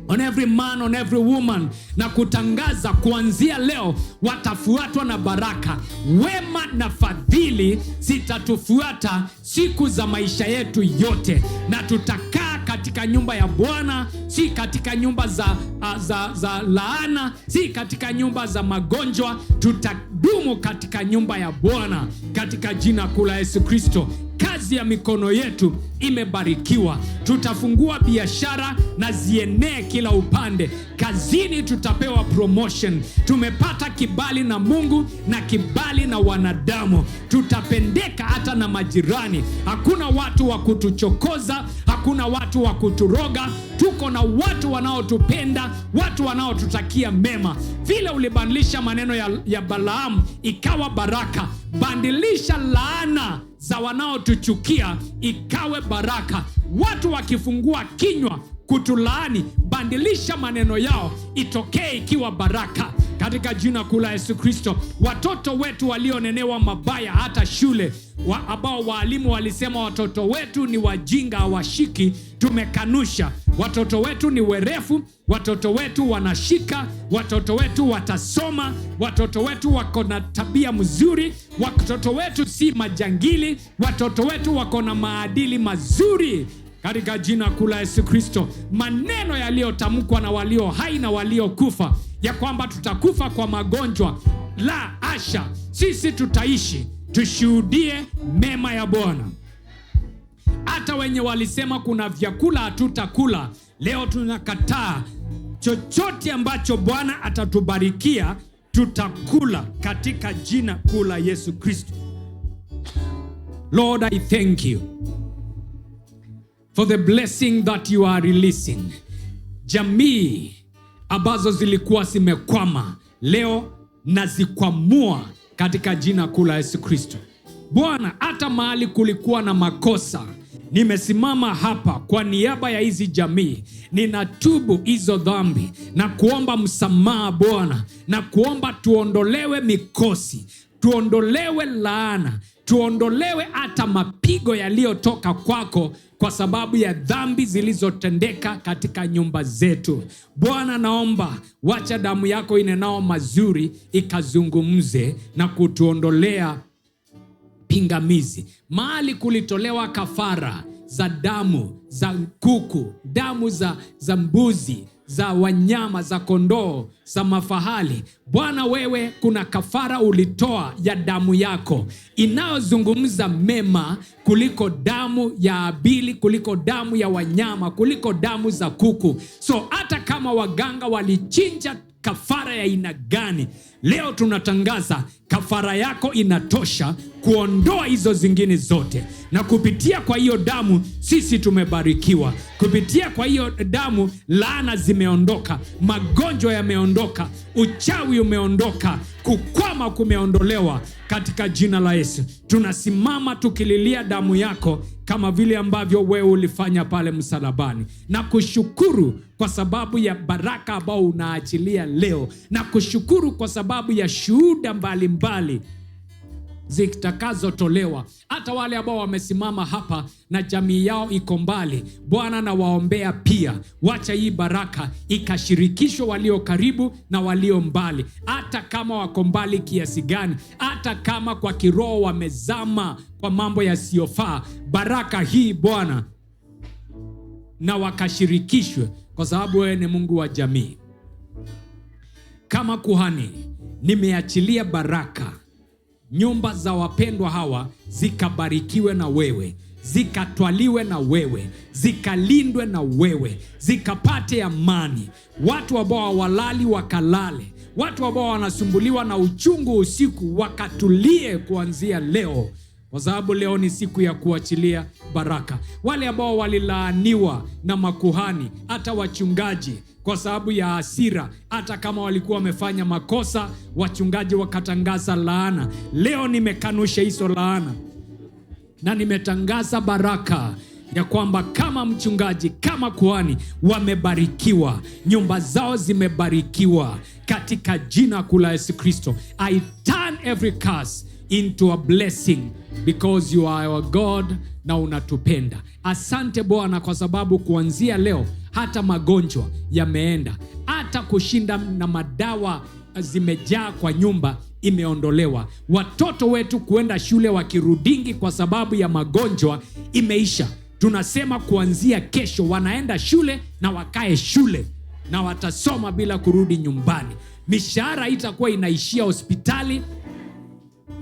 on every man, on every woman, na kutangaza kuanzia leo watafuatwa na baraka. Wema na fadhili zitatufuata siku za maisha yetu yote, na tutakaa katika nyumba ya Bwana, si katika nyumba za laana, si katika nyumba za magonjwa. Tutadumu katika nyumba ya Bwana katika jina kuu la Yesu Kristo. Kazi ya mikono yetu imebarikiwa. Tutafungua biashara na zienee kila upande. Kazini tutapewa promotion. Tumepata kibali na Mungu na kibali na wanadamu. Tutapendeka hata na majirani. Hakuna watu wa kutuchokoza, hakuna watu wa kuturoga. Tuko na watu wanaotupenda, watu wanaotutakia mema. Vile ulibadilisha maneno ya Balaamu ikawa baraka, bandilisha laana za wanaotuchukia ikawe baraka. Watu wakifungua kinywa kutulaani, bandilisha maneno yao itokee ikiwa baraka, katika jina kuu la Yesu Kristo. Watoto wetu walionenewa mabaya hata shule, ambao waalimu walisema watoto wetu ni wajinga, hawashiki, tumekanusha. Watoto wetu ni werefu, watoto wetu wanashika, watoto wetu watasoma, watoto wetu wako na tabia mzuri, watoto wetu si majangili, watoto wetu wako na maadili mazuri, katika jina kuu la Yesu Kristo. Maneno yaliyotamkwa na walio hai na waliokufa ya kwamba tutakufa kwa magonjwa, la asha, sisi tutaishi tushuhudie mema ya Bwana. Hata wenye walisema kuna vyakula hatutakula, leo tunakataa. Chochote ambacho Bwana atatubarikia tutakula katika jina kuu la Yesu Kristo. Lord, I thank you for the blessing that you are releasing. Jamii ambazo zilikuwa zimekwama leo nazikwamua katika jina kuu la Yesu Kristo. Bwana, hata mahali kulikuwa na makosa, nimesimama hapa kwa niaba ya hizi jamii, ninatubu hizo dhambi na kuomba msamaha Bwana, na kuomba tuondolewe mikosi, tuondolewe laana, tuondolewe hata mapigo yaliyotoka kwako kwa sababu ya dhambi zilizotendeka katika nyumba zetu. Bwana, naomba wacha damu yako inenao mazuri ikazungumze na kutuondolea pingamizi. Mahali kulitolewa kafara za damu za kuku, damu za mbuzi, za wanyama, za kondoo, za mafahali, Bwana wewe, kuna kafara ulitoa ya damu yako inayozungumza mema kuliko damu ya Abili, kuliko damu ya wanyama, kuliko damu za kuku. So hata kama waganga walichinja kafara ya aina gani, leo tunatangaza kafara yako inatosha kuondoa hizo zingine zote, na kupitia kwa hiyo damu sisi tumebarikiwa. Kupitia kwa hiyo damu laana zimeondoka, magonjwa yameondoka, uchawi umeondoka, kukwama kumeondolewa katika jina la Yesu. Tunasimama tukililia damu yako kama vile ambavyo wewe ulifanya pale msalabani, na kushukuru kwa sababu ya baraka ambao unaachilia leo, na kushukuru kwa sababu ya shuhuda mbalimbali zitakazotolewa. Hata wale ambao wamesimama hapa na jamii yao iko mbali, Bwana nawaombea pia, wacha hii baraka ikashirikishwa walio karibu na walio mbali, hata kama wako mbali kiasi gani, hata kama kwa kiroho wamezama kwa mambo yasiyofaa, baraka hii Bwana na wakashirikishwe, kwa sababu wewe ni Mungu wa jamii. Kama kuhani, nimeachilia baraka, nyumba za wapendwa hawa zikabarikiwe na wewe, zikatwaliwe na wewe, zikalindwe na wewe, zikapate amani. Watu ambao hawalali wakalale, watu ambao wanasumbuliwa na uchungu usiku wakatulie kuanzia leo, kwa sababu leo ni siku ya kuachilia baraka. Wale ambao walilaaniwa na makuhani, hata wachungaji, kwa sababu ya hasira, hata kama walikuwa wamefanya makosa, wachungaji wakatangaza laana. Leo nimekanusha hizo laana na nimetangaza baraka ya kwamba kama mchungaji, kama kuhani, wamebarikiwa, nyumba zao zimebarikiwa katika jina kuu la Yesu Kristo. I turn every curse into a blessing because you are our God na unatupenda. Asante Bwana kwa sababu kuanzia leo hata magonjwa yameenda, hata kushinda na madawa zimejaa kwa nyumba imeondolewa. Watoto wetu kuenda shule wakirudingi kwa sababu ya magonjwa imeisha. Tunasema kuanzia kesho wanaenda shule na wakae shule na watasoma bila kurudi nyumbani. Mishahara itakuwa inaishia hospitali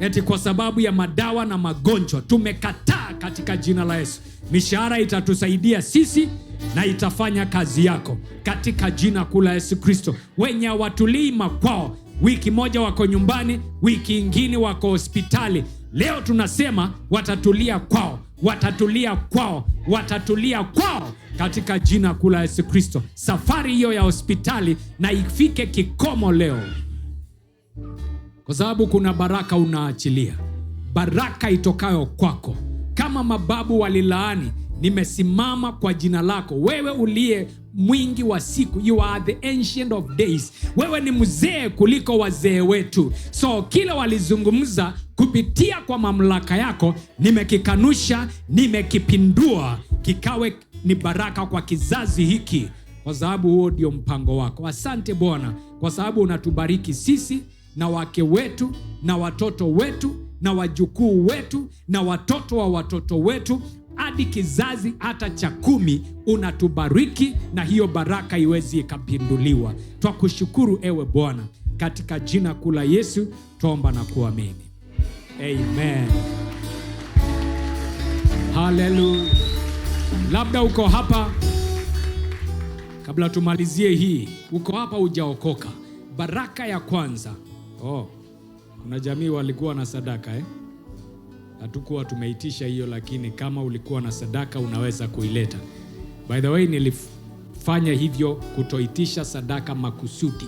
eti kwa sababu ya madawa na magonjwa. Tumekataa katika jina la Yesu. Mishahara itatusaidia sisi na itafanya kazi yako katika jina kuu la Yesu Kristo. Wenye hawatulii makwao, wiki moja wako nyumbani, wiki ingine wako hospitali. Leo tunasema watatulia kwao, watatulia kwao, watatulia kwao katika jina kuu la Yesu Kristo. Safari hiyo ya hospitali na ifike kikomo leo, kwa sababu kuna baraka unaachilia, baraka itokayo kwako. Kama mababu walilaani, nimesimama kwa jina lako, wewe uliye mwingi wa siku, you are the ancient of days. Wewe ni mzee kuliko wazee wetu. So kila walizungumza kupitia kwa mamlaka yako, nimekikanusha, nimekipindua, kikawe ni baraka kwa kizazi hiki, kwa sababu huo ndio mpango wako. Asante Bwana kwa sababu unatubariki sisi na wake wetu na watoto wetu na wajukuu wetu na watoto wa watoto wetu hadi kizazi hata cha 10, unatubariki na hiyo baraka iwezi ikapinduliwa. Twakushukuru ewe Bwana, katika jina kuu la Yesu tuomba na kuamini. Amen. Hallelujah. Labda uko hapa, kabla tumalizie hii, uko hapa hujaokoka. Baraka ya kwanza. Oh, kuna jamii walikuwa na sadaka Hatukuwa tumeitisha hiyo, lakini kama ulikuwa na sadaka unaweza kuileta. By the way, nilifanya hivyo kutoitisha sadaka makusudi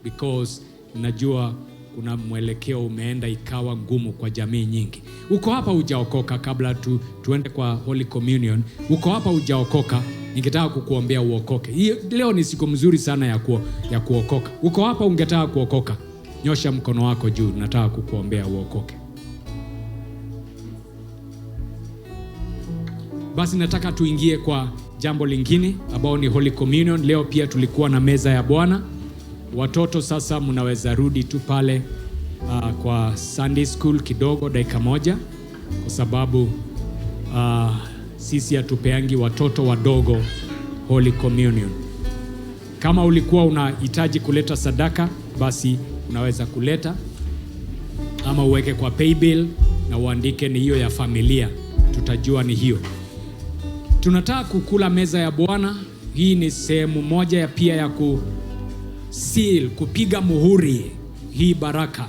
because najua kuna mwelekeo umeenda ikawa ngumu kwa jamii nyingi. Uko hapa hujaokoka, kabla tuende kwa Holy Communion. Uko hapa hujaokoka, ningetaka kukuombea uokoke. Leo ni siku mzuri sana ya kuokoka. Uko hapa ungetaka kuokoka, nyosha mkono wako juu, nataka kukuombea uokoke. Basi nataka tuingie kwa jambo lingine ambao ni Holy Communion. Leo pia tulikuwa na meza ya Bwana. Watoto sasa mnaweza rudi tu pale kwa Sunday school kidogo, dakika moja, kwa sababu sisi hatupeangi watoto wadogo Holy Communion. Kama ulikuwa unahitaji kuleta sadaka, basi unaweza kuleta, ama uweke kwa paybill na uandike ni hiyo ya familia, tutajua ni hiyo. Tunataka kukula meza ya Bwana. Hii ni sehemu moja ya pia ya ku seal, kupiga muhuri hii baraka.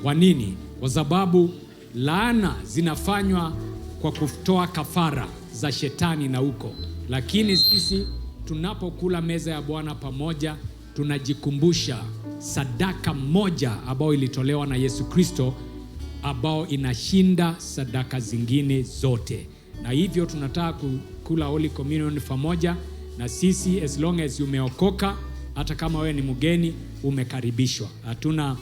Kwa nini? Kwa sababu laana zinafanywa kwa kutoa kafara za shetani na huko. Lakini sisi tunapokula meza ya Bwana pamoja, tunajikumbusha sadaka moja ambayo ilitolewa na Yesu Kristo, ambao inashinda sadaka zingine zote. Na hivyo tunataka kukula Holy Communion pamoja na sisi. As long as umeokoka, hata kama wewe ni mgeni, umekaribishwa. Hatuna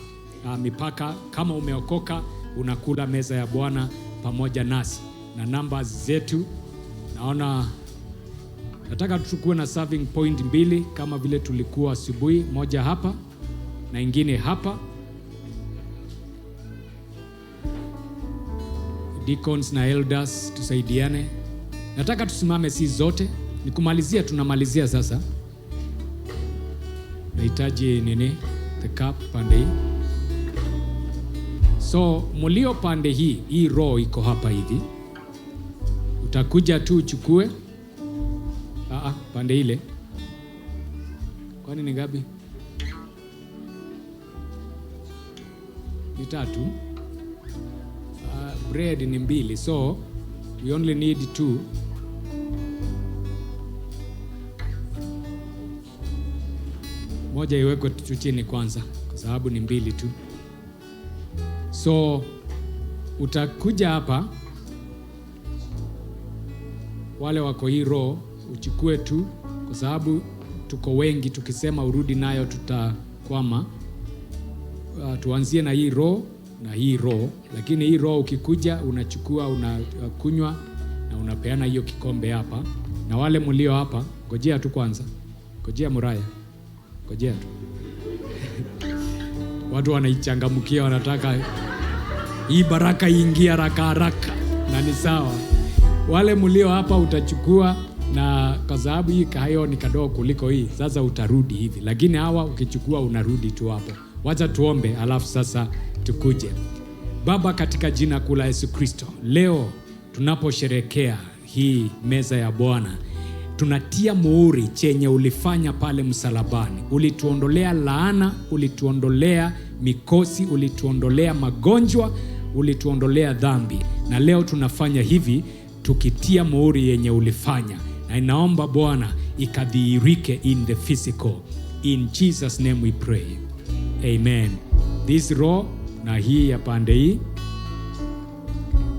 mipaka. Kama umeokoka unakula meza ya Bwana pamoja nasi. Na namba zetu, naona nataka tuchukue na serving point mbili kama vile tulikuwa asubuhi, moja hapa na ingine hapa. Deacons na elders tusaidiane. Nataka tusimame si zote. Nikumalizia, tunamalizia sasa. Nahitaji nini? The cup pande hii. So mulio pande hii, hii row iko hapa hivi. Utakuja tu uchukue. Pande ile. Kwani ni ngapi? Ni tatu. Bread ni mbili, so we only need 2. Moja iwekwe tu chini kwanza kwa sababu ni mbili tu. So utakuja hapa, wale wako hii row uchukue tu kwa sababu tuko wengi, tukisema urudi nayo tutakwama. Tuanzie na hii row na hii row, lakini hii row ukikuja unachukua, unakunywa na unapeana hiyo kikombe hapa. Na wale mlio hapa, ngojea tu kwanza. Ngojea Muraya. Ngojea tu. Watu wanaichangamkia, wanataka hii baraka iingie haraka haraka, na ni sawa. Wale mlio hapa utachukua, na kwa sababu hii kahayo ni kadogo kuliko hii, sasa utarudi hivi. Lakini hawa ukichukua unarudi tu hapo. Wacha tuombe alafu sasa tukuje. Baba, katika jina kuu la Yesu Kristo, leo tunaposherehekea hii meza ya Bwana, tunatia muhuri chenye ulifanya pale msalabani. Ulituondolea laana, ulituondolea mikosi, ulituondolea magonjwa, ulituondolea dhambi. Na leo tunafanya hivi tukitia muhuri yenye ulifanya. Na inaomba Bwana ikadhihirike in the physical. In Jesus name we pray. Amen. This row na hii ya pande hii.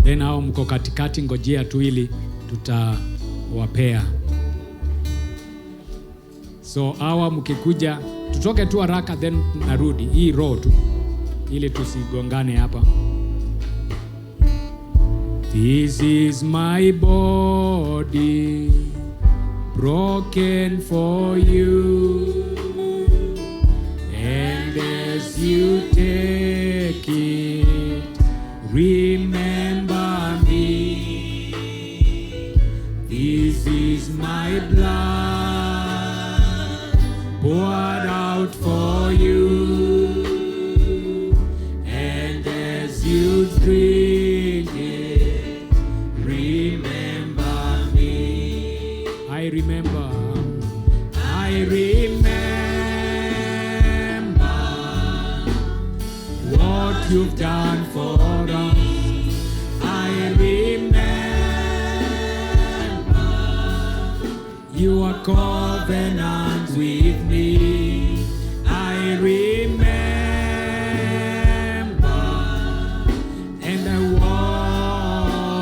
Then hao mko katikati, ngojea tu ili tutawapea. So hawa mkikuja tutoke tu haraka then narudi hii row tu ili tusigongane hapa. This is my body broken for you, and as you take it, remember me. This is my blood poured out for you, and as you drink it, remember me. I remember, I remember what you've done for us. I remember your covenant with me. I remember, and I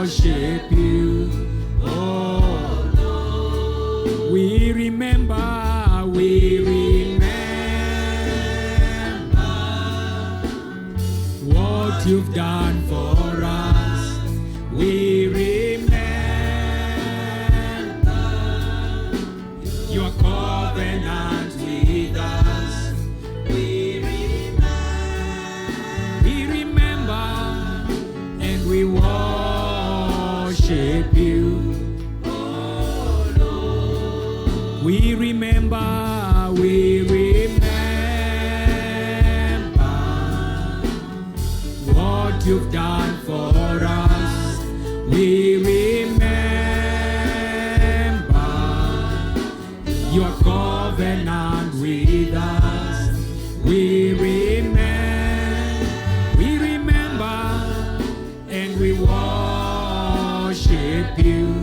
worship you, oh Lord. We remember, we remember what you've done for us. We remember your covenant with us. We remember, and we worship you, oh Lord. We remember, we remember what you've done for us. We remember your covenant with us. We remember, and we worship you,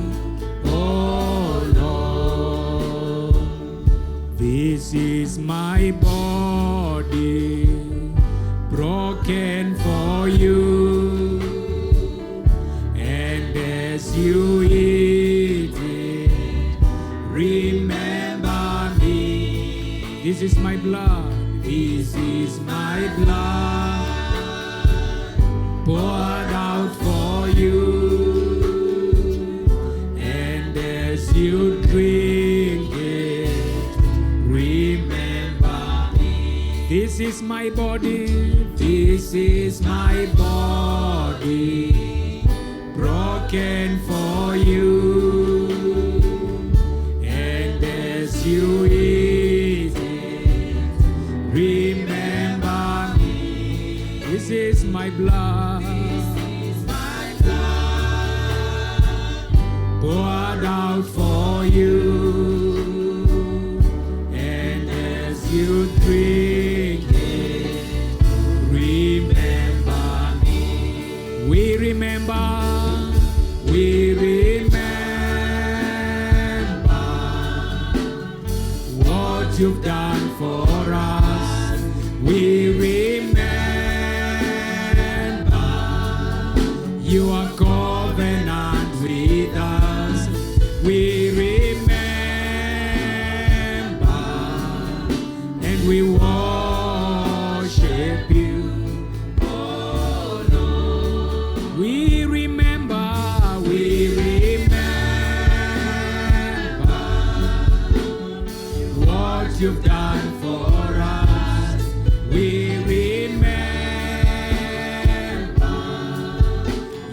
oh Lord. This is my body broken for you, and as you eat it, remember me. This is my blood, this is my blood poured This is my body, this is my body, broken for you. And as you eat it, remember me. This is my blood, this is my blood, poured out for you. And as you drink it, remember me. We remember, we remember what you've done for us. We remember your covenant with us. We remember and we worship you, oh Lord. We remember what you've done for us. We remember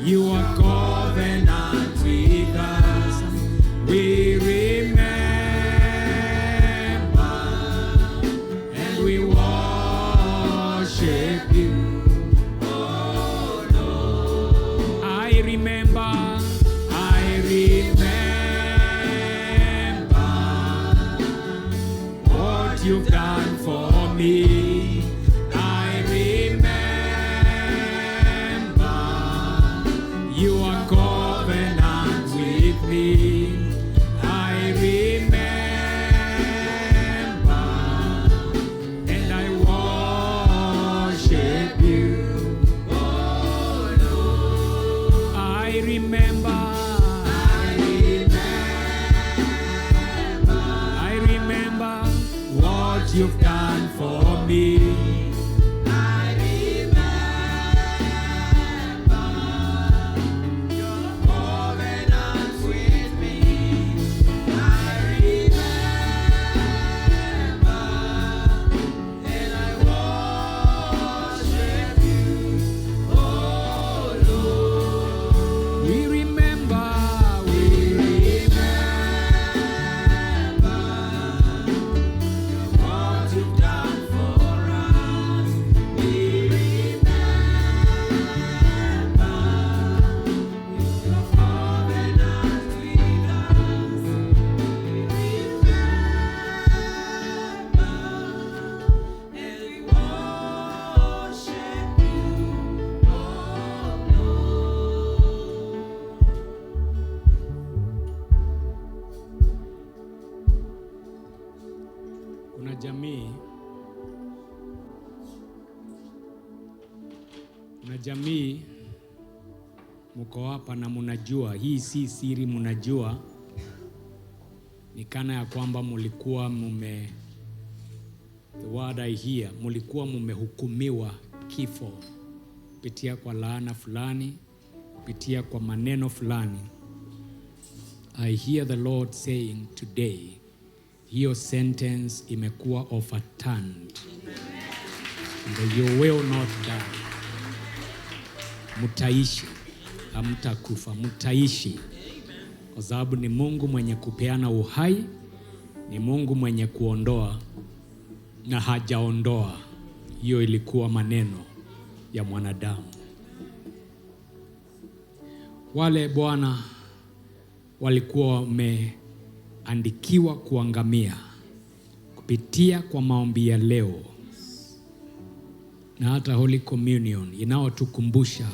your covenant with us. We remember and we worship you, oh Lord. I remember what you've done for me. I remember your covenant with me. I remember and I worship you, oh Lord. I remember, I remember what you've done for me. I remember your covenant with me. I remember and I worship you, oh Lord. We remember what you've done for us. We remember your covenant with us. We remember and we worship you, oh Lord. Kuna jamii, kuna jamii mko hapa na munajua, hii si siri, munajua ni kana ya kwamba mulikuwa mume, the word I hear, mulikuwa mumehukumiwa kifo kupitia kwa laana fulani, kupitia kwa maneno fulani. I hear the Lord saying today, hiyo sentence imekuwa overturned. And you will not die. Mutaishi, hamtakufa, mutaishi. Kwa sababu ni Mungu mwenye kupeana uhai, ni Mungu mwenye kuondoa na hajaondoa. Hiyo ilikuwa maneno ya mwanadamu. Wale Bwana walikuwa wameandikiwa kuangamia kupitia kwa maombi ya leo na hata Holy Communion inayotukumbusha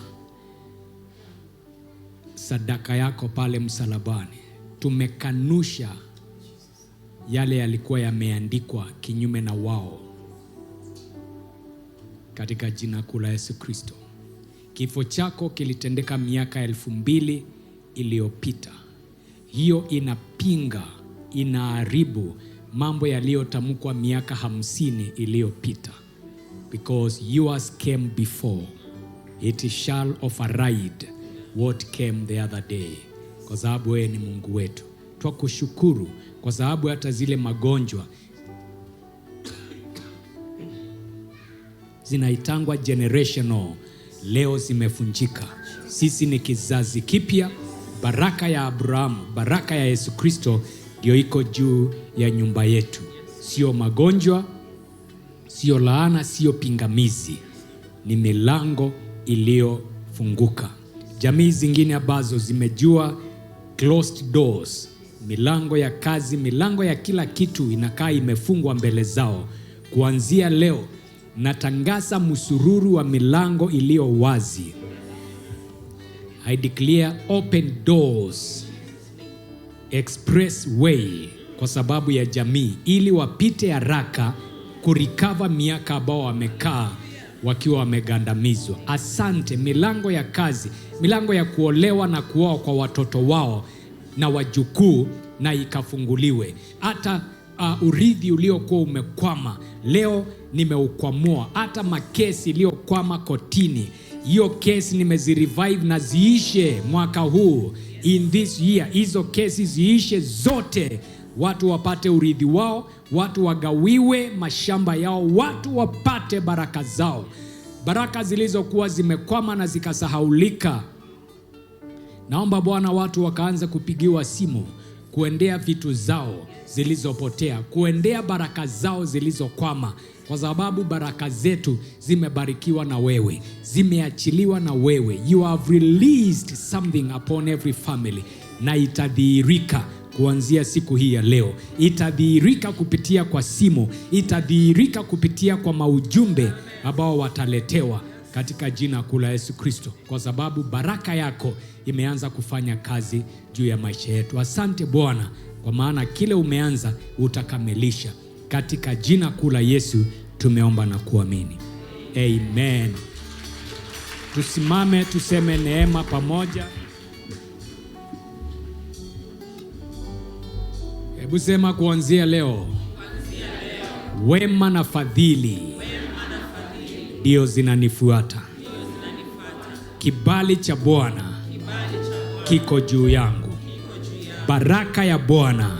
sadaka yako pale msalabani. Tumekanusha yale yalikuwa yameandikwa kinyume na wao katika jina kuu la Yesu Kristo. Kifo chako kilitendeka miaka 2000 iliyopita. Hiyo inapinga, inaharibu mambo yaliyotamkwa miaka 50 iliyopita. Because yours came before, it shall override what came the other day. Kwa sababu wewe ni Mungu wetu. Twakushukuru kwa sababu hata zile magonjwa Zinaitangwa generational, leo zimefunjika. Sisi ni kizazi kipya. Baraka ya Abrahamu, baraka ya Yesu Kristo ndio iko juu ya nyumba yetu, sio magonjwa, sio laana, sio pingamizi, ni milango iliyofunguka. Jamii zingine ambazo zimejua closed doors, milango ya kazi, milango ya kila kitu inakaa imefungwa mbele zao. Kuanzia leo natangaza msururu wa milango iliyo wazi. I declare open doors, express way kwa sababu ya jamii, ili wapite haraka kurecover miaka ambao wamekaa wakiwa wamegandamizwa. Asante, milango ya kazi, milango ya kuolewa na kuoa kwa watoto wao na wajukuu na ikafunguliwe. Hata urithi uliokuwa umekwama leo nimeukwamua. Hata makesi iliyokwama kotini, hiyo kesi nimezirevive na ziishe mwaka huu, in this year, hizo kesi ziishe zote, watu wapate urithi wao, watu wagawiwe mashamba yao, watu wapate baraka zao, baraka zilizokuwa zimekwama na zikasahaulika. Naomba Bwana, watu wakaanza kupigiwa simu kuendea vitu zao zilizopotea, kuendea baraka zao zilizokwama, kwa sababu baraka zetu zimebarikiwa na wewe, zimeachiliwa na wewe. You have released something upon every family, na itadhihirika kuanzia siku hii ya leo, itadhihirika kupitia kwa simu, itadhihirika kupitia kwa maujumbe ambao wataletewa katika jina kuu la Yesu Kristo, kwa sababu baraka yako imeanza kufanya kazi juu ya maisha yetu. Asante Bwana, kwa maana kile umeanza utakamilisha. Katika jina kuu la Yesu tumeomba na kuamini, amen. Tusimame tuseme neema pamoja. Hebu sema kuanzia leo, wema na fadhili ndio zinanifuata, kibali cha Bwana kiko juu yangu, baraka ya Bwana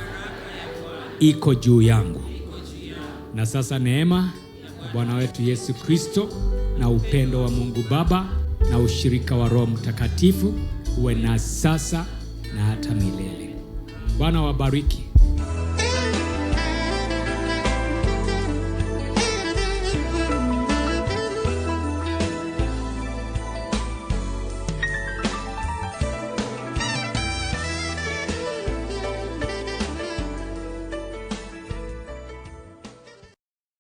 iko juu yangu. Na sasa neema ya Bwana wetu Yesu Kristo na upendo wa Mungu Baba na ushirika wa Roho Mtakatifu uwe na sasa na hata milele. Bwana wabariki.